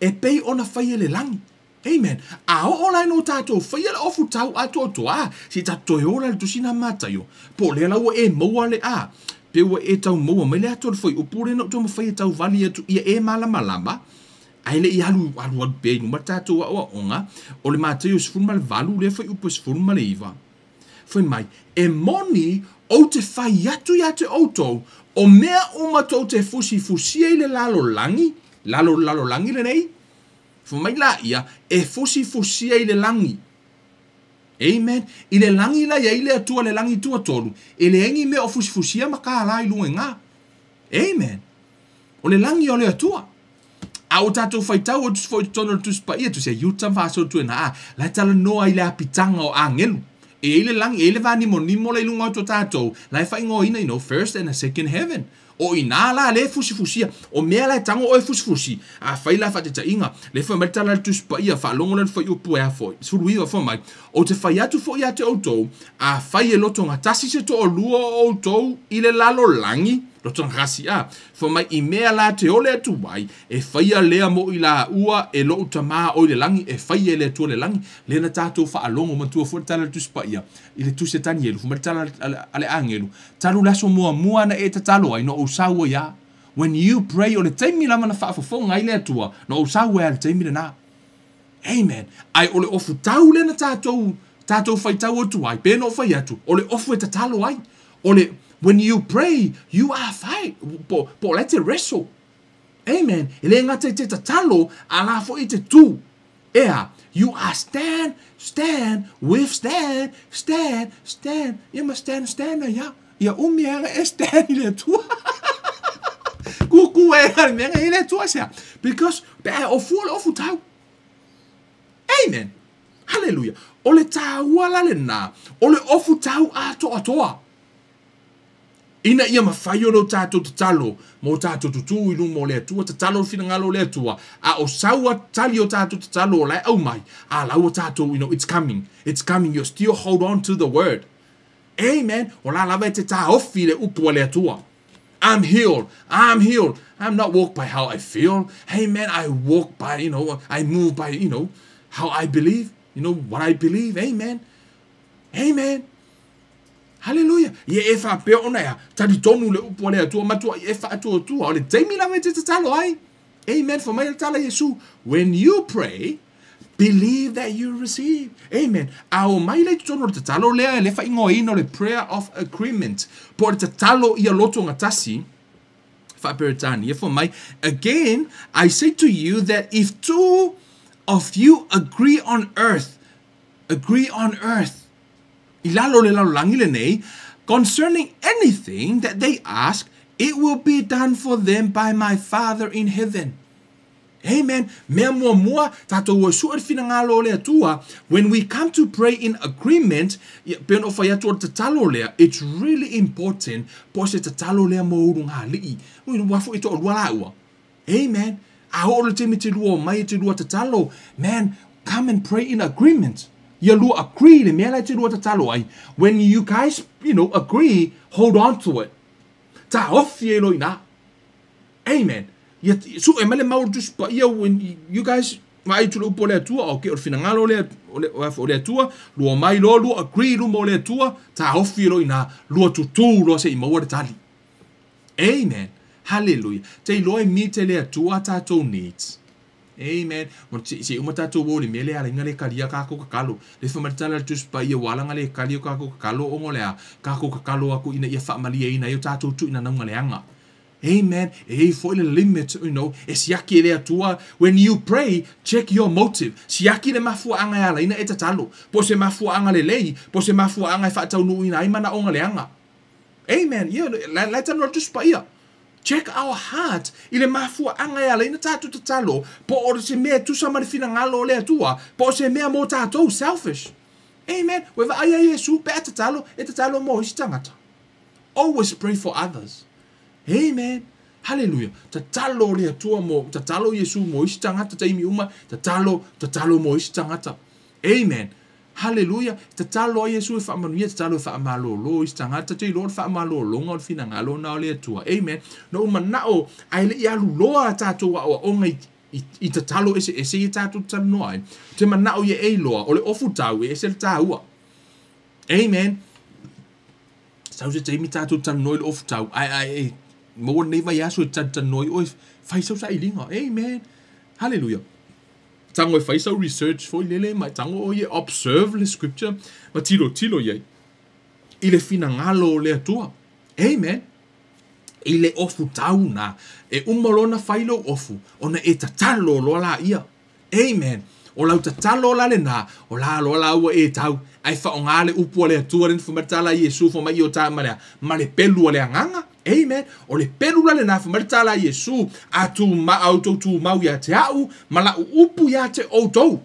e pei ona faia i le lagi. Amen. A oo la ina ua tatou faia le ofu tau atoatoa, se i tatou toe o la i le Tusi na Mataio, po o lea la ua e maua le a, pe ua e tau maua mai le ata o le fuaiupu lea na ou taumafai e tau vali atu ia e malamalama, ae le i alu alualu pea i luma le tatou aoaoga, o le Mataio 18 lea fuaiupu e 19. Fai mai, E moni ou te fai atu ia te outou, o mea uma tou te fusifusia i le lalolagi, lalo lalolagi lenei, fai mai laia, e fusifusia i le lagi. Amen. I le lagi la i ai le Atua, le lagi tuatolu, e leai ni mea o fusifusia ma kālā i luga i ina. Amen. O le lagi o le Atua. A ua tatou faitau atu foi i totonu o le Tusi Paia, Tusi a Iuta ma Faasolo Tuena, a, la e talanoa i le apitaga o agelu. E i ai le lagi, e i ai le vānimonimo la i luga atu o tatou, la e faaigoaina, you know, first and a second heaven. O i ina la lea e fusifusia, o mea la e tago oe e fusifusi, afai la faataitaiga, lea fai mai le tala a le Tusi Paia, faalogo lea i le fuaiupu e a foi, 19 fai mai, Ou te fai atu foi ia te outou, afai e lotogatasi se toalua o outou i le lalolagi, lotogatasi a, fai mai i mea la te ole atu ai, e faia lea mo i laua e lou Tama o i le lagi, e faia e le Atua le lagi, lea na tatou faalogo matua foi le tala a le Tusi Paia, i le Tusi a Tanielu, fai mai le tala a le agelu, talu le aso muamua na e tatalo ai, na ou sau ai a. When you pray, o le taimi lava na faafofoga ai le Atua, na ou sau ai a le taimi lena. Amen. Ae o le ofu tau lea na tatou, tatou faitau atu ai, pei ona ou fai atu, o le ofu e tatalo ai. O le, when you pray, you are fight, po, po o la e te wrestle. Amen. E le gata i te tatalo, a la foi i te tū. Ea, you are stand, stand, with stand, stand, stand, ia ma stand, stand ai a. Ia umi e aga e stand i le Atua. Kūkū e aga le mea i le Atua sea. Because, pe a e ofua le ofu tau. Amen. Haleluia. O le tāua la lenā, o le ofu tau atoatoa. Ina ia mafai ona o tatou tatalo mo tatou tutū i luma o le Atua, tatalo le finagalo o le Atua, a o sau a tali o tatou tatalo o la e aumai, a la ua tatou, you know, it's coming, it's coming, you still hold on to the word. Amen. O la lava e te taofi le upu a le Atua. I'm healed. I'm healed. I'm not walk by how I feel. Hey man, I walk by, you know, I move by, you know, how I believe. You know what I believe. Amen. Amen. Hallelujah. Ia e faapea ona ea, talitonu le upu a le Atua, matuai e faatuatua. O le taimi lava e te tatalo ai. Amen. Fai mai le tala Iesu, when you pray, believe that you receive. Amen. A o mai lea i totonu o le tatalo lea, le faaigoaina o le prayer of agreement, po o le tatalo ia lotogatasi, Faa-Peretania fai mai, Again, I say to you that if two of you agree on earth, agree on earth, i lalo o le lalolagi lenei, concerning anything that they ask, it will be done for them by my Father in heaven. Amen. Mea muamua, tatou o e sue le finagalo o le Atua. When we come to pray in agreement, ia, pei ona ou fai atu o le tatalo lea, it's really important po o se tatalo lea mo ulugalii. Ui, ua foi e toalua laua. Amen. A oo le taimi e te lua omai e te lua tatalo, man, come and pray in agreement. Ia lua agree i le mea la e te lua tatalo ai. When you guys, you know, agree, hold on to it. Taofi ai loa i ina. Amen. Ia sue mai le mau o le Tusi Paia when you guys vaai atu i le upu a le Atua, okay, o le finagalo lea o le Atua, lua omai loa, lua agree i luma o le Atua, taofi loa i ina, lua tutū loa seia maua le tali. Amen. Hallelujah. Te iloa e meet e le Atua a tatou needs. Amen. Se i uma tatou o i le mea lea e ala ai ona le talia kākou tatalo. Lea fai mai le tala a le Tusi Paia ua ala ona le tali o kākou tatalo ona o le a? Kākou tatalo atu ina ia faamalieina ai o tatou tuuinanauga leaga. Amen. E i ai foi le limit, you know, e siaki e le Atua. When you pray, check your motive. Siaki le mafuaaga e ala ai ona e tatalo. Po o se mafuaaga lelei, po o se mafuaaga e faataunuuina ai manaoga leaga. Amen. Ia, la, la e talanoa le Tusi Paia. Check our heart i le mafuaaga e ala ai ona tatou tatalo, po o se mea e tusa ma le finagalo o le Atua, po o se mea mo tatou, selfish. Amen. Ua e vaai ia Iesu pe a tatalo, e tatalo mo isi tagata. Always pray for others. Amen. Hallelujah. Tatalo le Atua mo, tatalo Iesu mo isi tagata taimi uma, tatalo, tatalo mo isi tagata. Amen. Hallelujah. Tatalo ai Iesu e faamanuia, tatalo e faamalolo isi tagata, te iloa o le faamalologa o le finagalo na o le Atua. Amen. Na ou manao, ae le i alu loa a tatou aoaoga i i, i tatalo eseese ia tatou talanoa ai. Te manao ia e iloa, o le ofu tau e ese le taua. Amen. Sau se taimi tatou talanoa i le ofu tau, ae, ae, e, maua lenei vaiaso e talatalanoa ai oe, fai sau sailiga. Amen. Hallelujah. Tago e fai sau research foi lele ma e tago oe e observe le scripture ma tilotilo i ai i le finagalo o le Atua. Amen. I le ofu tau na, e uma loa ona fai lou ofu, ona e tatalo loa laia. Amen. O lau tatalo la lena, o la loa la ua e tau, ae faaaoga le upu a le Atua lea na fai mai le tala a Iesu, fai mai i o ta ma le a? Ma le pelu a le Agaga. Amen. O le pelu la lena, fai mai le tala a Iesu, A tuma, a outou tumau ia te a'u, ma la'u upu ia te outou.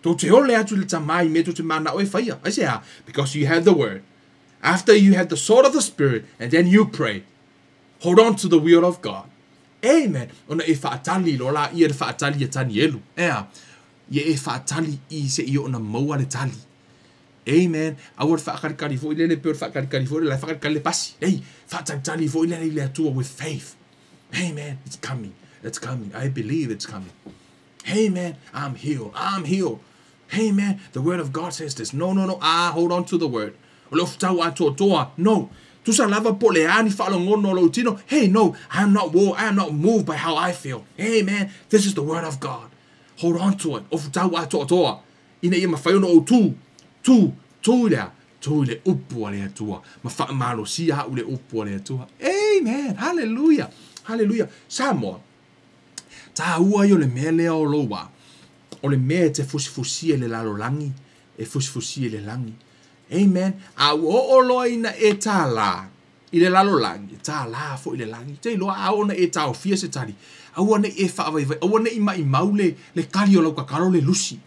Tou te ole atu i le Tama i mea tou te mana'o e faia. Aisea? Because you have the word. After you have the sword of the Spirit, and then you pray. Hold on to the wheel of God. Amen. Ona e faatali loa laia le faatali a Tanielu. Ea. Ia e faatali i se i ona maua le tali. Amen. Aua le faakalikali foi lele pei o le faakalikali foi lele la e faakalikali le pasi. Ei, faatalitali foi lele i le Atua with faith. Amen. It's coming. It's coming. I believe it's coming. Amen. I'm healed. I'm healed. Amen. The word of God says this. No, no, no. Ah, hold on to the word. O le ofutau atoatoa. No. Tusa lava po o le a ni faalogono o lou tino, hey, no, I am not war, I am not moved by how I feel. Amen. This is the word of God. Hold on to it. Ofutau atoatoa. Ina ia mafai ona ou tu, tu, tu i le a? Tu i le upu a le Atua. Ma faamalosia au i le upu a le Atua. Amen. Hallelujah. Hallelujah. Samoa, taua ia o le mea lea o lou a, o le mea e te fusifusia i le lalolagi, e fusifusia i le lagi. Amen. A ua oo loa ina e tālā i le lalolagi, e tālā foi i le lagi. Te iloa a oo ina e taofia se tali, aua ne i e faavaivai, aua ne i maimau le, le kali o lau kakalo le lusi.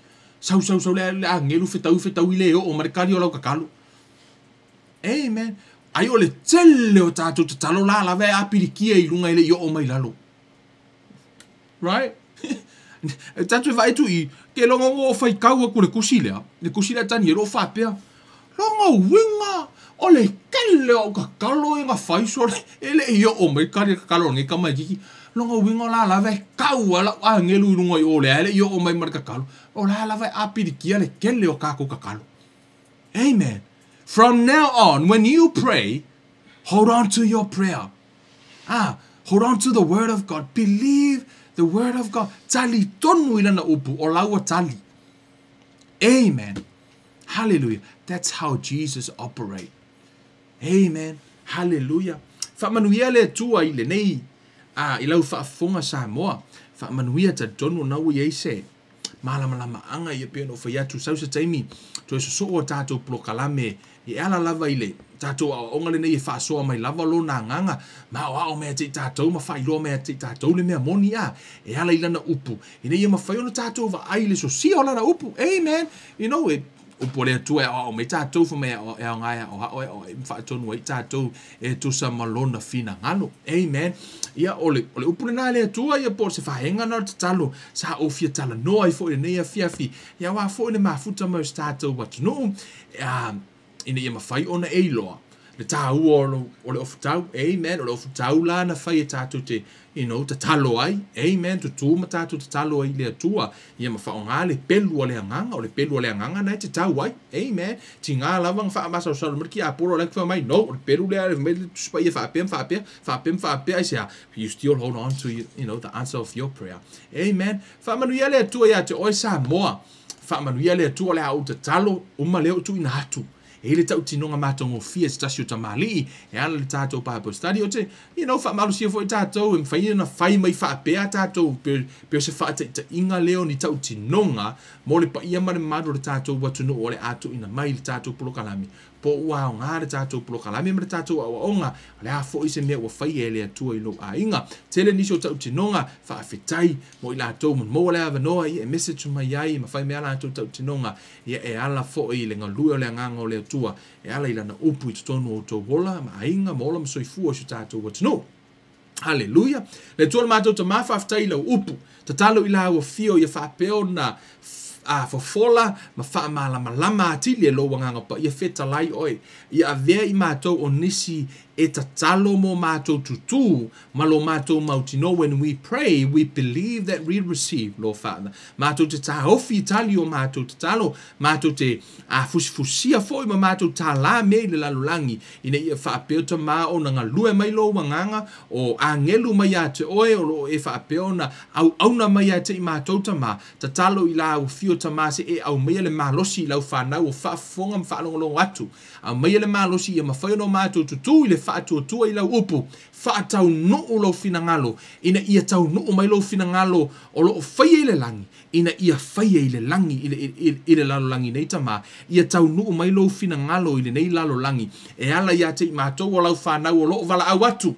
Sau, sau, sau le, le agelu fetaui, fetaui le oo ma le kali o lau kakalo. Amen. Ai o le tele o tatou tatalo la lava e apilikia i luga e le i oo mai lalo. Right? E tatou e vaai atu i, ke logo ua faitau atu le tusi lea, le tusi lea a Tanielu o faapea, Lona uiga, o le tele o au tatalo ia na fai sole, e le i oo mai kali le tatalo a lenei tamaititi. Lona uiga o la lava e kau a lau agelu i luga i o lea e le i oo mai ma le tatalo, o la lava e apilikia le tele o tatou tatalo. Amen. From now on, when you pray, hold on to your prayer. Ah, hold on to the word of God. Believe the word of God. Tali tonu i lana upu, o la ua tali. Amen. Hallelujah. That's how Jesus operate. Amen. Hallelujah. Faamanuia le Atua i lenei I lau faafofoga Samoa, faamanuia, talitonu o lena ua i ai se malamalamaaga ia pei ona ou fai atu, sau se taimi toe sosoo a tatou polokalame e ala lava i le tatou aoaoga lenei e faasoa mai lava lona agaga ma aoao mai ia te i tatou ma faailoa mai ia te i tatou le mea moni a e ala i lana upu ina ia mafai ona tatou vaai i le sosia o lana upu. Amen. You know, e upu a le Atua e aoao mai tatou, fai mai e aoga e aoao e aoai ma faatonu ai tatou e tusa ma lona finagalo. Amen. Ia, o le, o le upu lena a le Atua, ia po o se vaega lena o le tatalo sa ou fia talanoa ai foi i lenei afiafi, ia aua foi le mafuta mai o se tatou atunuu, ina ia mafai ona e iloa le taua o, lo, o le ofutau. Amen. O le ofutau la na fai e tatou te, you know, tatalo ai. Amen. Tutū ma tatou tatalo ai i le Atua, ia ma faaaoga le pelu a le agaga, o le pelu a le agaga na e te tau ai. Amen. Tiga lava na faamasalosalo mai le tiapolo la fai mai, no, o le pelu lea mai le Tusi Paia faapea ma faapea, faapea ma faapea, aisea? You still hold on to, you know, the answer of your prayer. Amen. Faamanuia le Atua ia te oe Samoa. Faamanuia le Atua. O le a ou tatalo uma lea o tuuina atu e i le tautinoga matagofie se tasi o tamalii e ala le tatou Bible study. O te, you know, faamalosia foi tatou e mafai ona fai mai faapea tatou pe o se faataitaiga lea o ni tautinoga mo le paia ma le mamalu o le tatou atunuu o le a tuuina mai i le tatou polokalame, po ua aoga le tatou polokalame ma le tatou aoaoga. O le a foi se mea ua faia e le Atua i lou aiga? Tele nisi o tautinoga, faafetai mo i latou ma maua le avanoa ia e message mai ai ma fai mai a latou tautinoga ia e ala foi i le galue o le agaga o le Atua e ala i lana upu i totonu o outou ola ma aiga ma ola ma soifua o si o tatou atunuu. Haleluia. Le Atua le matou Tamā, faafetai i lau upu. Tatalo i lau afio ia faapea ona a fofola ma faamalamalama atili e lou Agaga Paia fetalai oe, ia avea i matou o nisi e tatalo mo matou tutū ma lo matou mautinoa. When we pray, we believe that we receive, Lord Father. Matou te taofi i tali o matou tatalo, matou te a fusifusia foi ma matou tālā mea i le lalolagi, ina ia faapea, Tamā, ona galue mai lou agaga o agelu mai ia te oe o loo e faapea ona auauna mai ia te i matou, Tamā. Tatalo i lau afio, Tamā, se e aumaia le malosi i lau fanau o faafofoga ma faalogologo atu. Aumaia le malosi ia mafai ona o matou tutū i le faatuatua i lau upu, faataunuu lou finagalo, ina ia taunuu mai lou finagalo o loo faia i le lagi, ina ia faia i le lagi i le lalolagi nei, Tamā. Ia taunuu mai lou finagalo i lenei lalolagi e ala ia te i matou o lau fanau o loo valaau atu.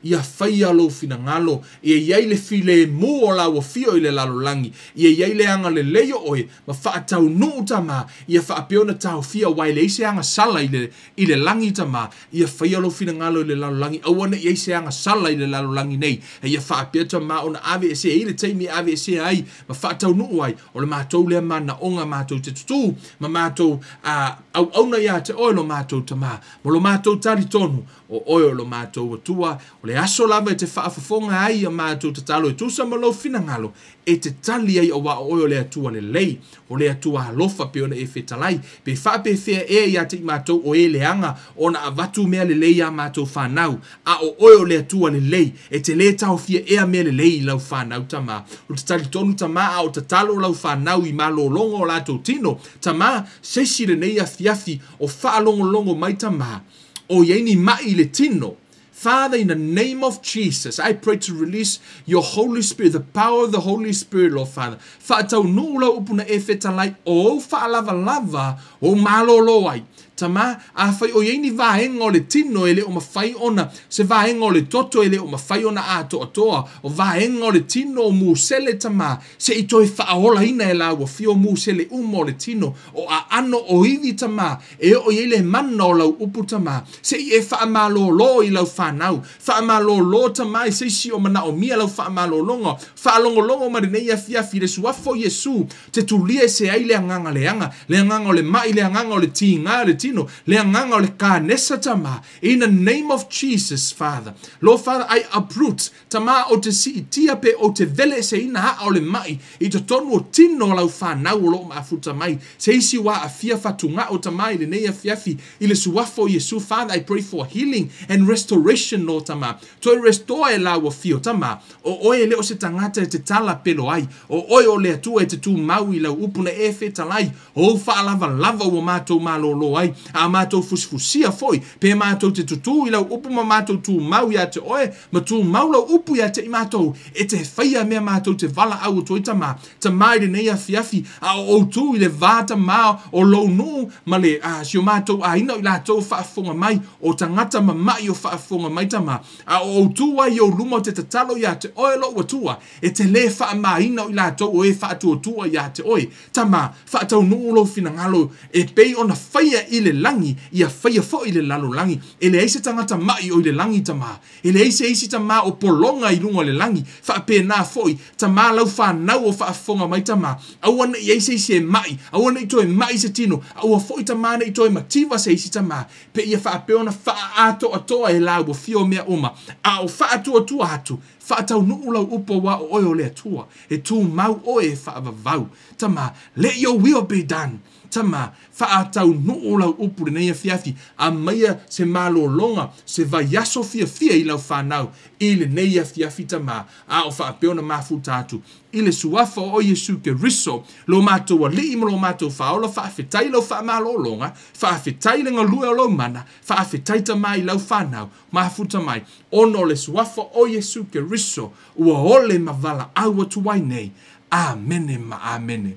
Ia faia lou finagalo, ia i ai le filemu o lau afio i le lalolagi, ia i ai le agalelei o oe ma faataunuu, Tamā, ia faapea ona taofia, aua e leai se agasala i le lagi, Tamā. Ia faia lou finagalo i le lalolagi, aua ne i ai se agasala i le lalolagi nei, e ia faapea, Tamā, ona aveesea i le taimi e aveesea ai ma faataunuu ai. O le matou lea manaoga, matou te tutū ma matou auauna ia te oe lo matou Tamā, ma lo matou talitonu o oe o lo matou Atua. O le aso lava e te faafofoga ai ia matou tatalo e tusa ma lou finagalo, e te tali ai, aua o oe o le Atua lelei, o le Atua alofa, pe ona e fetalai pe faapefea ea ia te i matou o e leaga ona avatu mea lelei ia matou fanau, a o oe o le Atua lelei e te lē taofia ea mea lelei i lau fanau, Tamā. O te talitonu, Tamā, a o tatalo lau fanau i malōlōga o latou tino, Tamā, se isi lenei afiafi o faalogologo mai, Tamā, o i ai ni mai i le tino. Father, in the name of Jesus, I pray to release your Holy Spirit, the power of the Holy Spirit, Lord Father. Faataunuu lau upu na e fetalai o ou faalavalava o malōlō ai. Tamā, afai o i ai ni vaega o le tino e le o mafai ona, se vaega o le toto e le o mafai ona atoatoa, o vaega o le tino o musele, Tamā, se i toe faaolaina e lau afio musele uma o le tino, o aano o ivi, Tamā, e oo i ai le mana o lau upu, Tamā, se i e faamalōlō i lau fanau. Faamalōlō, Tamā, i se isi o manaomia lau faamalōlōga, faalogologo ma lenei afiafi le suafa o Iesu, te tulia e se ai le agaga leaga, le agaga o le mai, le agaga o le tigā le tino, le agaga o le kanesa, Tamā. In the name of Jesus, Father. Lord Father, I uproot, Tamā, o te siitia pe o te vele eseina aa o le mai i totonu o tino o lau fanau o loo maafuta mai. Se isi ua aafia fatugao, Tamā, i lenei afiafi i le suafa o Iesu. Father, I pray for healing and restoration, Lord Tamā. Toe restore e lau afio, Tamā. O oe e le o se tagata e te tala pelo ai. O oe o le Atua e te tumau i lau upu na e fetalai. O ou faalavalava ua matou malōlō ai. A matou fusifusia foi, pe matou te tutū i lau upu ma matou tumau ia te oe, ma tumau lau upu ia te i matou, e te whaia mea matou te vala au o toi tamā, tamā i lenei afiafi, a o outou i le vā tamā o lou nuu, ma le si o matou aina o i latou faafofoga mai, o tagata mama'i o faafofoga mai tamā, a o outou ai i ou luma o te tatalo ia te oe lou Atua, e te lē faamāina o i latou o e faatuatua ia te oe. Tamā, faataunuu lou finagalo e pei ona faia i le lagi, ia faia foi i le lalolagi. E leai se tagata ma'i o i le lagi, tamā. E leai se isi tamā o pologa i luga o le lagi. Faapena foi, tamā lau fanau o faafofoga mai, tamā. Aua ne i ai se isi e ma'i, aua ne i toe ma'i se tino, aua foi tamā ne i toe mativa se isi tamā. Pe ia faapea ona faaatoatoa e la ua fia o mea uma, a o faatuatua atu, faataunuu lau upu auā o oe o le Atua, e tumau oe e faavavau. Tamā, let your will be done. Tamā, faataunuu lau upu lenei afiafi, aumaia se malologa, se vaiaso fiafia i lau fanau, i lenei afiafi tamā, a o faapea ona mafuta atu i le suafa o Iesu Keriso, lo matou Alii ma lo matou Faaola, faafetai lau faamalologa, faafetai le galue o lou mana, faafetai tamā i lau fanau, mafuta mai, ona o le suafa o Iesu Keriso, ua ole ma valaau atu ai nei. Amene ma amene.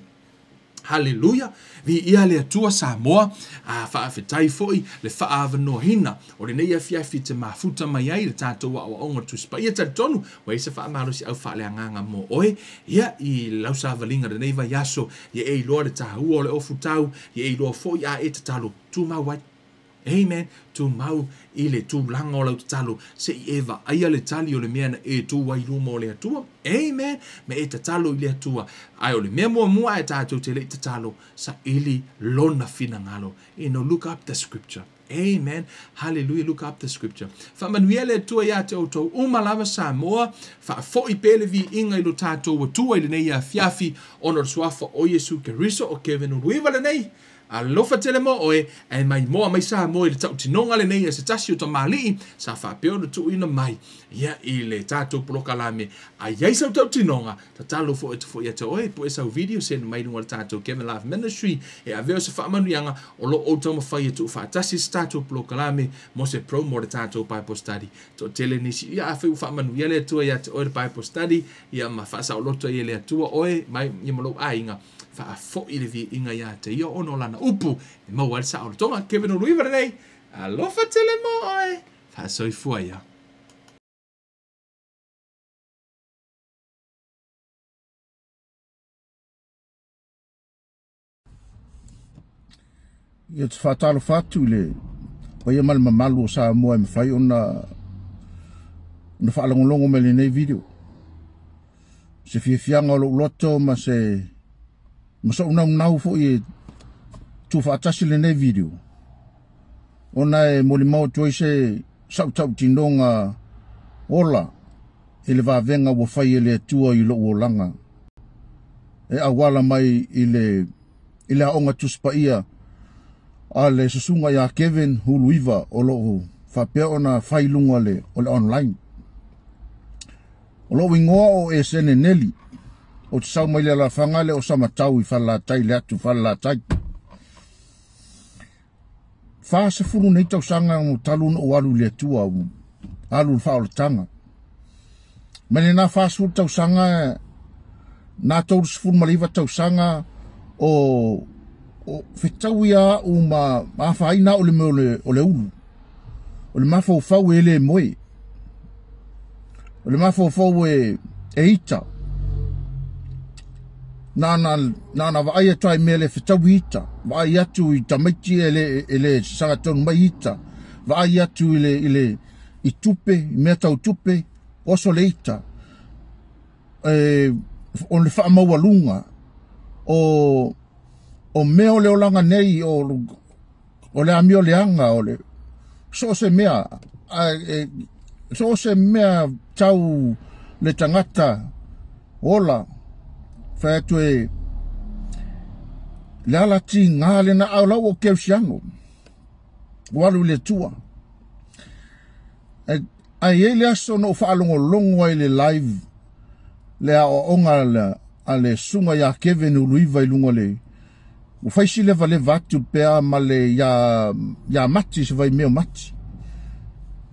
Haleluia! Viia le Atua Samoa, a faafetai foi le faaavanoaina o lenei afiafi te mafuta mai ai le tatou aoaoga o le Tusi Paia. Talitonu ua i ai se faamalosiau faaleagaga mo oe, ia, i lau savaliga lenei vaiaso, ia e iloa le taua o le ofutau, ia e iloa foi a e tatalo, tumau ai. Amen. Tumau i le tulaga o lau tatalo, se i e vaaia le tali o le mea na e tu ai i luma o le Atua. Amen. Ma e tatalo i le Atua. Ae o le mea muamua ae tatou te le i tatalo, saili lona finagalo. You know, look up the scripture. Amen. Hallelujah. Look up the scripture. Faamanuia le Atua ia te outou uma lava Samoa. Faafoi pea le viiga i lo tatou Atua i lenei afiafi, ona o le suafa o Iesu Keriso o Kevin Uluiva lenei. Alofa tele mo oe, ae maimoa mai Samoa i le tautinoga lenei a se tasi o tamalii sa faapea ona tuuina mai ia i le tatou polokalame. A i ai sau tautinoga, tatalo foi atu foi ia te oe, pue sau video send mai luga o le tatou Kevin Love Ministry e avea o se faamanuiaga o lo o taumafai e tuufaatasi se tatou polokalame mo se promo o le tatou Bible study. Toatele nisi, ia afai ua faamanuia le Atua ia te oe le Bible study, ia ma faasaoloto ai e le Atua oe mai ia ma lou aiga. Faafoi le viiga ia te ia ona o lana upu e maua ai le saolotoga. Kevin Uluiva lenei, alofa tele mo oe, faasoifua ia. Ia te faatalofa atu i le paia ma le mamalu o Samoa e mafai ona ona faalogologo mai lenei video. Se fiafiaga o lou loto ma se ma sou naunau foi e tuufaatasi lenei video ona e molimau atu ai se sau tautinoga ola i le vavega ua fai e le Atua i lou olaga e auala mai i le i le aoga Tusi Paia a le susuga ia Kevin Huluiva o lo o faapea ona fai i luga le, o le online. O lou ingoa o Esene Neli, o te sau mai le alafaga le o Samatau i Falelatai le atu Falelatai. 40 nei tausaga mo talu ona ou alu i le Atua, alu i le faaolataga. Mai lena 40 tausaga, na 39 tausaga o, o fetau ia au ma afaina au le mea o le, o le ulu. O le mafaufau e le moe. O le mafaufau e, e ita. Na na na na vaai atu ai mea le fetau ita. Vaai atu i tamaiti e le e le saga tonu mai ita. Vaai atu i le i le i tupe, i mea tau tupe, oso le ita. E, o le faamaualuga o o mea o le olaga nei o o le amio leaga o le so o se mea a, e, so o se mea tau le tagata ola fai atu e le ala tiga lena au lau o kerisiano ua alu i le Atua. Ae, ae i ai le aso na ou faalogologo ai le live le aoaoga a le, a le susuga ia Kevin Uluiva i luga o le, Ua fai si levaleva atu pea ma le ia Mati se vaimea o Mati.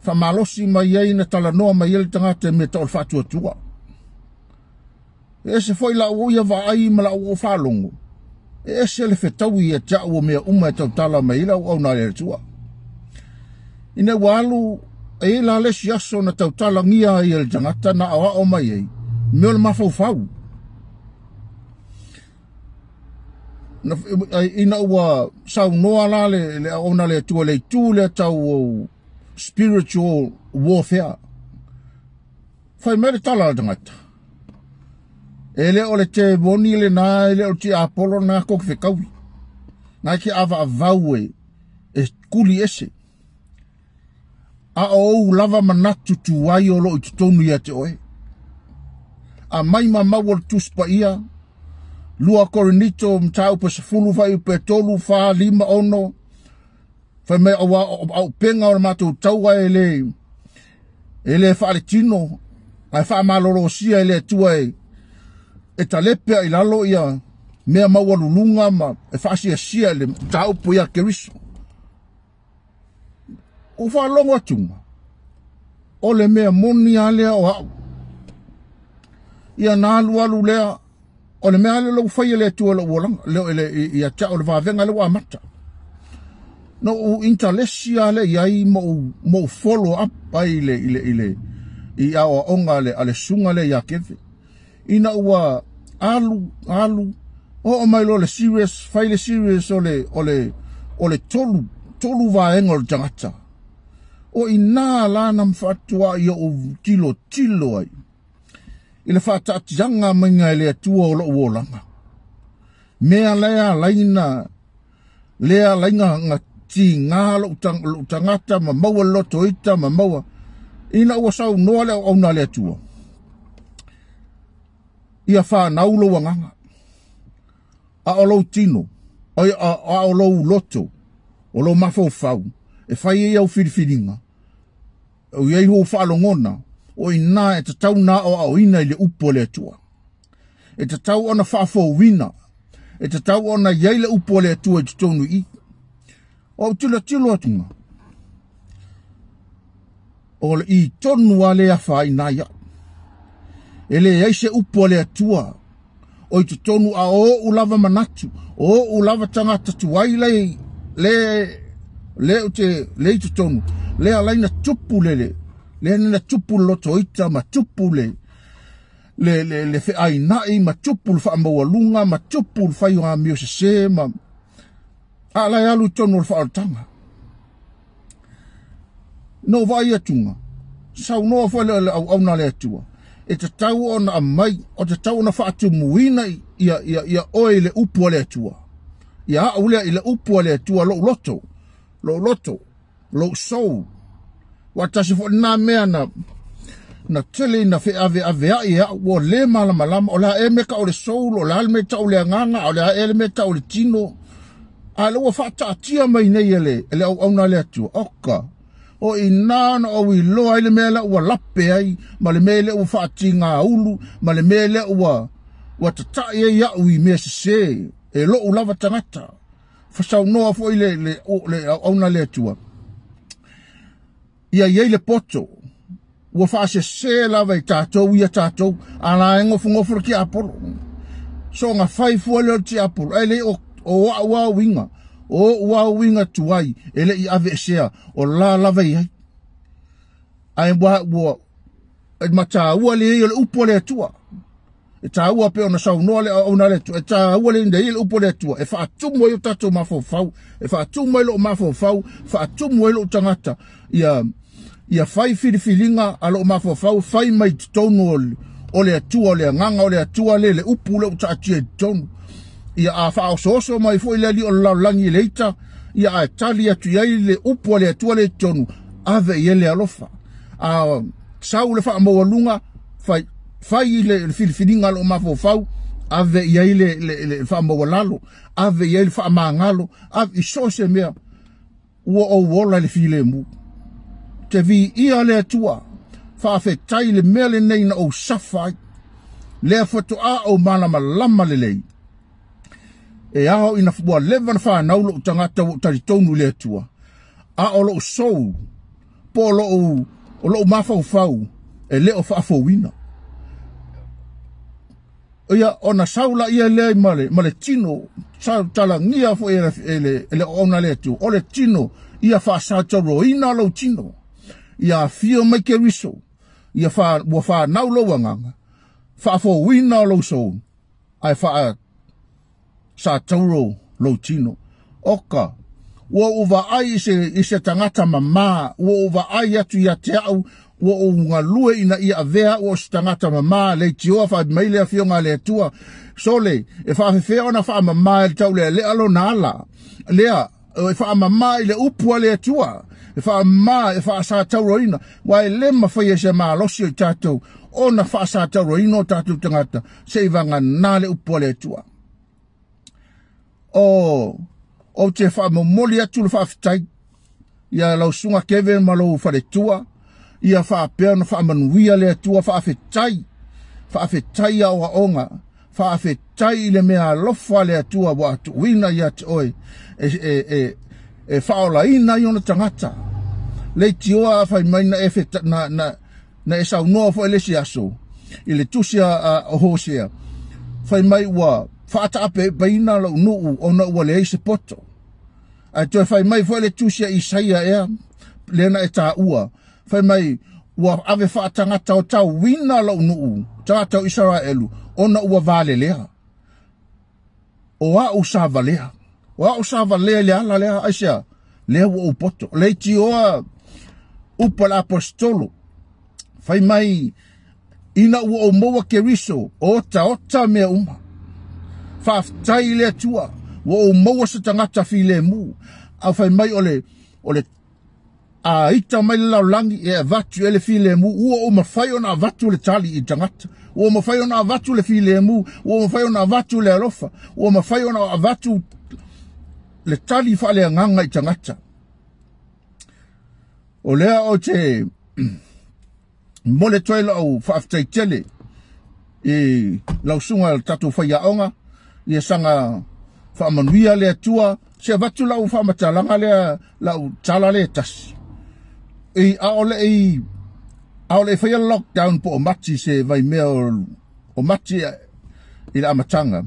Faamalosi mai ai na talanoa mai ai le tagata i mea tau o le faatuatua. E ese foi lau ia vaai ma lau ou faalogo, e ese le fetaui ia te au o mea uma e tautala mai ai le auauna a le Atua. Ina ua alu e i ai la le isi aso na tautalagia ai e le tagata na aoao mai ai, mea o le mafaufau. Ina ua saunoa la le auauna a le Atua i le itu lea tau spiritual warfare. Fai mai le tala a le tagata, e le o le temoni lena, e le o le tiapolo lena kou ke fekaui. Na ke avaavau e kuli ese. A o ou lava manatu tuai o loo i totonu ia te oe. A mai ma mau o le Tusi Paia, 2 Korinito mataupu 10 fuaiupu 3, 4, 5, 6, fai mai aua auupega o le matou taua e le faaletino, ae faamalolosia e le Atua e talepe ai lalo ia mea maualuluga ma e faasiasia i le mataupu ia Keriso. Ua faalogo atuga, o le mea moni lava lea o au. Ia na alu alu lea, o le mea lea ua fai e le Atua lou olaga, leo ia te au le vavega lea ua amata. Na ou intalesi lava lea i ai ma ou follow up ai i aoaoga a le susuga lea ia Keve. Ina ua alu alu, oo mai loa le serious, fai le serious o le tolu vaega o le tagata. O ina la na mfatua i ou tilo tilo ai. I le faataatiaga maiga e le Atua o lou olaga. Mea lea laina, lea laina nga tiga lou tagata ma maua le loto ita ma maua. Ina ua saunoa le auauna a le Atua. Ia whanau lou agaga. A o lou tino, a o lou loto, o lou mafaufau, e fai ai au filifiliga, o iai ou faalogona, o ina e tatau na aoaoina i le upu a le Atua. E tatau ona faafouina, e tatau ona iai le upu a le Atua i totonu i. O au tilotilo atuga, o le i tonu a le afaina ia. E le ai se upu a le Atua, o i totonu a o lava manatu, o lava tagata tuai le le ute le i totonu, le alaina tupu le le na tupu loto ita ma tupu le le feainai ma tupu le faamaualuga ma tupu le fai o amio sese ma a la alu tonu le faaolataga. No vaai atuga, saunoa foi le auauna le Atua, e tatau ona aumai, o tatau ona faatumuina ia oe i le upu a le Atua. Ia au lea i le upu a le Atua lou loto, lou soul. Ua tasi foi nā mea na tele na feaveaveai e au ua le malamalama, o le a e mea tau o le soul, o le a le mea tau o le agaga, o le a e le mea tau o le tino. A le ua faataatia mai nei e le auauna a le Atua. Oka, o ina na ou iloa ai le mea lea ua lape ai, ma le mea lea ua faatigaulu, ma le mea lea ua tatai ai au i mea sese, e lou lava tagata. Fasaunoa foi le auauna a le Atua. Ia iai le poto, ua faasese lava i tatou ia tatou, a la e ngofungofo le tiapolo. So nga fai fua leo le tiapolo, e le o au au inga, o au inga tuai, e le i ave esea, o la lava i ai. Ai ua, e mataua le ei o le upu a le Atua. E tāua pe ona saunoa le auauna le Atua, e tāua le nei le upu a le Atua, e faatumu ai o tatou mafaufau, e faatumu ai lou mafaufau, faatumu ai lou tagata, ia fai filifiliga a lou mafaufau, fai mai totonu o le Atua, o le agaga o le Atua le upu le ua taatia i totonu. Ia a faaosooso mai foi le alii o le lalolagi i le ita, ia ae tali atu i ai le upu a le Atua le i totonu, ave i ai le alofa. A sau le faamaualuga, fai le filifiliga a lou mafaufau, ave i ai le faamaualalo, ave i ai le faamagalo, ave i so o se mea, ua ou ola i le filemu. Te viia le Atua, faafetai le mea lenei na ou safa ai, lea faatoa ou malamalama lelei. E ao ina ua leva na whanau lou tagata ua talitonu i le Atua. A o lou soul, po o lou mafaufau, e le o faafouina. Ia, ona sau la ia lea ma le tino, talagia foi e le ona le Atua. O le tino, ia faasatauroina lou tino. Ia afio mai Keriso, ia ua whanau lou agaga, faafouina lou soul, ae faasatauro lou tino. Oka, ua ou vaai i se tagata mamā, ua ou vaai atu ia te au, ua ou galue ina ia avea ua o se tagata mamā, leitioa faamai le afioga a le Atua, sole, e faafefea ona faamamā e le taulealea lona ala. Lea, e faamamā i le upu a le Atua, e faamamā e faasatauroina, ua e le mafai e se malosi o i tatou, ona faasatauroina o tatou tagata, se i vagana le upu a le Atua. O te faamomoli atu le faafetai ia lau susuga Kevin ma lou faletua, ia faapea ona faamanuia le Atua, faafetai, faafetai aoaoga, faafetai i le mea alofa le Atua ua tuuina ia te oe e faaolaina ai ona tagata. Leitioa fai mai na e na e saunoa foi le isi aso i le tusi a Hosea, fai mai ua faataapeapeina lou nuu ona ua leai se poto. Ae toe fai mai foi le tusi a Isaia ea, lea na e taua, fai mai ua ave faatagata o tauina lou nuu, tagata o Isaraelu, ona ua valelea. O au sa valea. O au sa valea le ala lea, aisea, lea ua ou poto. Leitioa upu a le apostolo, fai mai ina ua ou maua Keriso, o otaota mea uma. Faafetai i le Atua, ua ou maua se tagata filemu. Au fai mai o le a ita mai le lalolagi e avatu e le filemu, ua ou mafai ona avatu le tali i tagata, ua mafai ona avatu le filemu, ua mafai ona avatu le alofa, ua mafai ona avatu le tali faaleagaga i tagata. O lea o te mole toe lau faafetai tele i lau susuga le tatou faiaoga, ia saga faamanuia le Atua, se avatu lau faamatalaga lea, lau tala lea tasi. I aole i whaia lockdown po o mati se vai mea o mati i le amataga.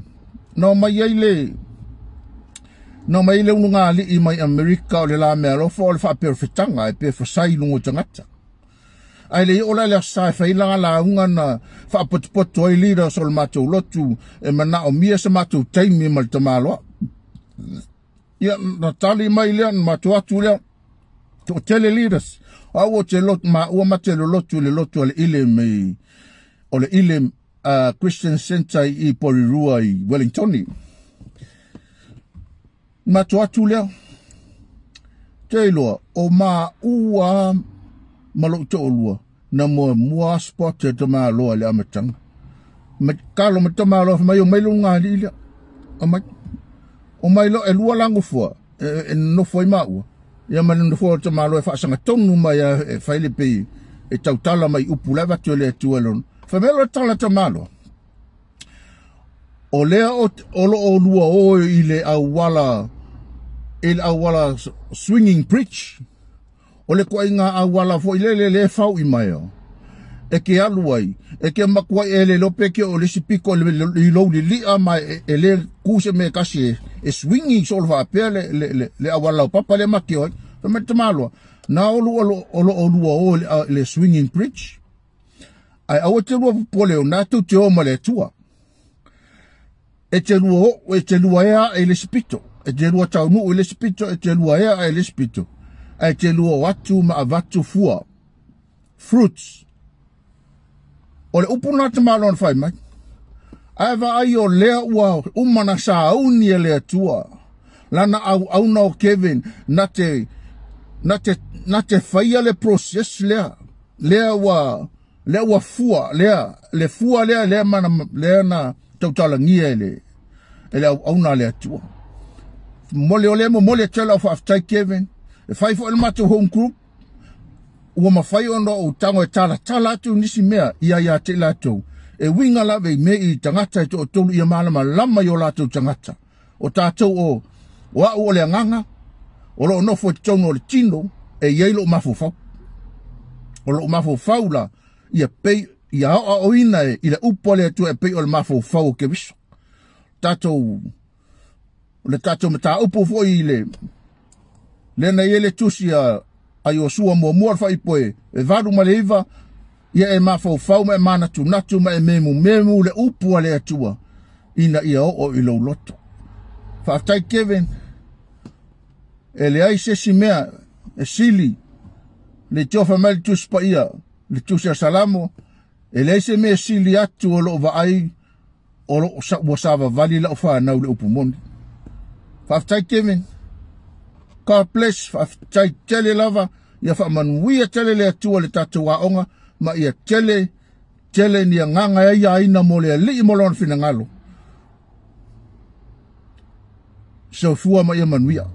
No mai ai le unu ngā mai Amerika o le la mea alofa o le whaaperofetanga e pe whasai lungo tangata. Ai le ola le sa e whailanga la unga na whaapotopoto ai leaders o le mātou lotu e mana o mia se mātou taimi ma le tamaloa. Ia na tali mai lea na mātou atu lea to tele leaders. Au o te lotu ma ua mate le lotu a le ile me o le ile Christian Center i Porirua i Wellingtoni. Mātou atu lea. Te iloa o ma ua ma lou to'olua na mua mua spot e tamaloa le amataga. Ma kalo ma tamaloa mai o mai lo ngali lea. O mai lo e lua lago fua e nofo ai maua. Ia ma le nofo o tamaloa e faasagatonu mai e fai le pei e tautala mai upu lava atu le Atua lona. Fai mai lo tala tamaloa. O lea o lo o lua o i le auala swinging bridge. O le koa auala fo i le le fau i mai o. E ke alu ai, e ke makuai e le lope ke o le sipiko le lou li lia mai e le kuse me kasi e swinging so le faapea le auala o papa le maki oi. Fai mai tamaloa, na olu o lo o lua o le swinging bridge. Ai aua te lua popole o nā tau te o ma le Atua. E te lua o, e te lua ea e le sipito. E te lua taunuu i le sipito, e te lua ea e le sipito. Ai te lua o atu ma avatu fua. Fruits. O le upu nā te malo na whai mai. Ai vaai o lea ua umana sauni e le Atua. Lana au auna o Kevin na te whaia le process lea. Lea ua fua, lea, le fua lea, lea mana, lea na tautalangia e le au auna le Atua. Mole o lea mo mole tela o faafetai Kevin. E fai fo ele matou home group. Ua mawhai ona o tango e tala tala atu nisi mea ia ia te latou. E winga lave me i tangata e to tolu ia malama lama i o latou tangata. O tatou o a'u o le agaga o loo nofo i totonu o le tino e iai lou mafaufau. O lou mafaufau la ia pei ia aoaoina i le upu a le Atua e pei o le mafaufau o Keriso. Tatou le tatou mataupu foi i le lena i le tusi a Iosua muamua le faaipo e 8 ma le 9, ia e mafaufau ma e manatunatu ma e memumemu le upu a le Atua ina ia oo i lou loto. Faafetai, Kevin. E leai se isi mea e sili le tiofa mai le Tusi Paia, le tusi a Salamo, e leai se mea e sili atu o loo vaai o loo ua savavali lau fanau le upu moni. Faafetai, Kevin. God bless. Faafetai tele lava. Ia faamanuia tele le Atua le tatou aoga ma ia tele tele ni agaga e aiaina mo le Alii mo lona finagalo. Soifua ma ia manuia.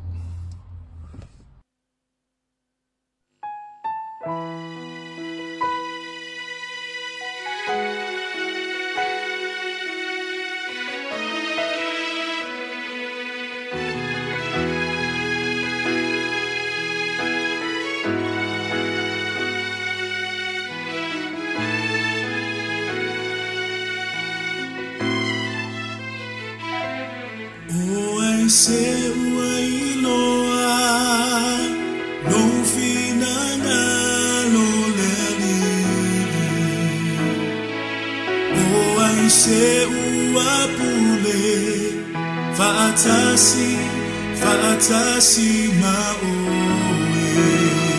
O ai se ua iloa lou finagalo le Alii, O ai se ua pule faatasi faatasi ma oe.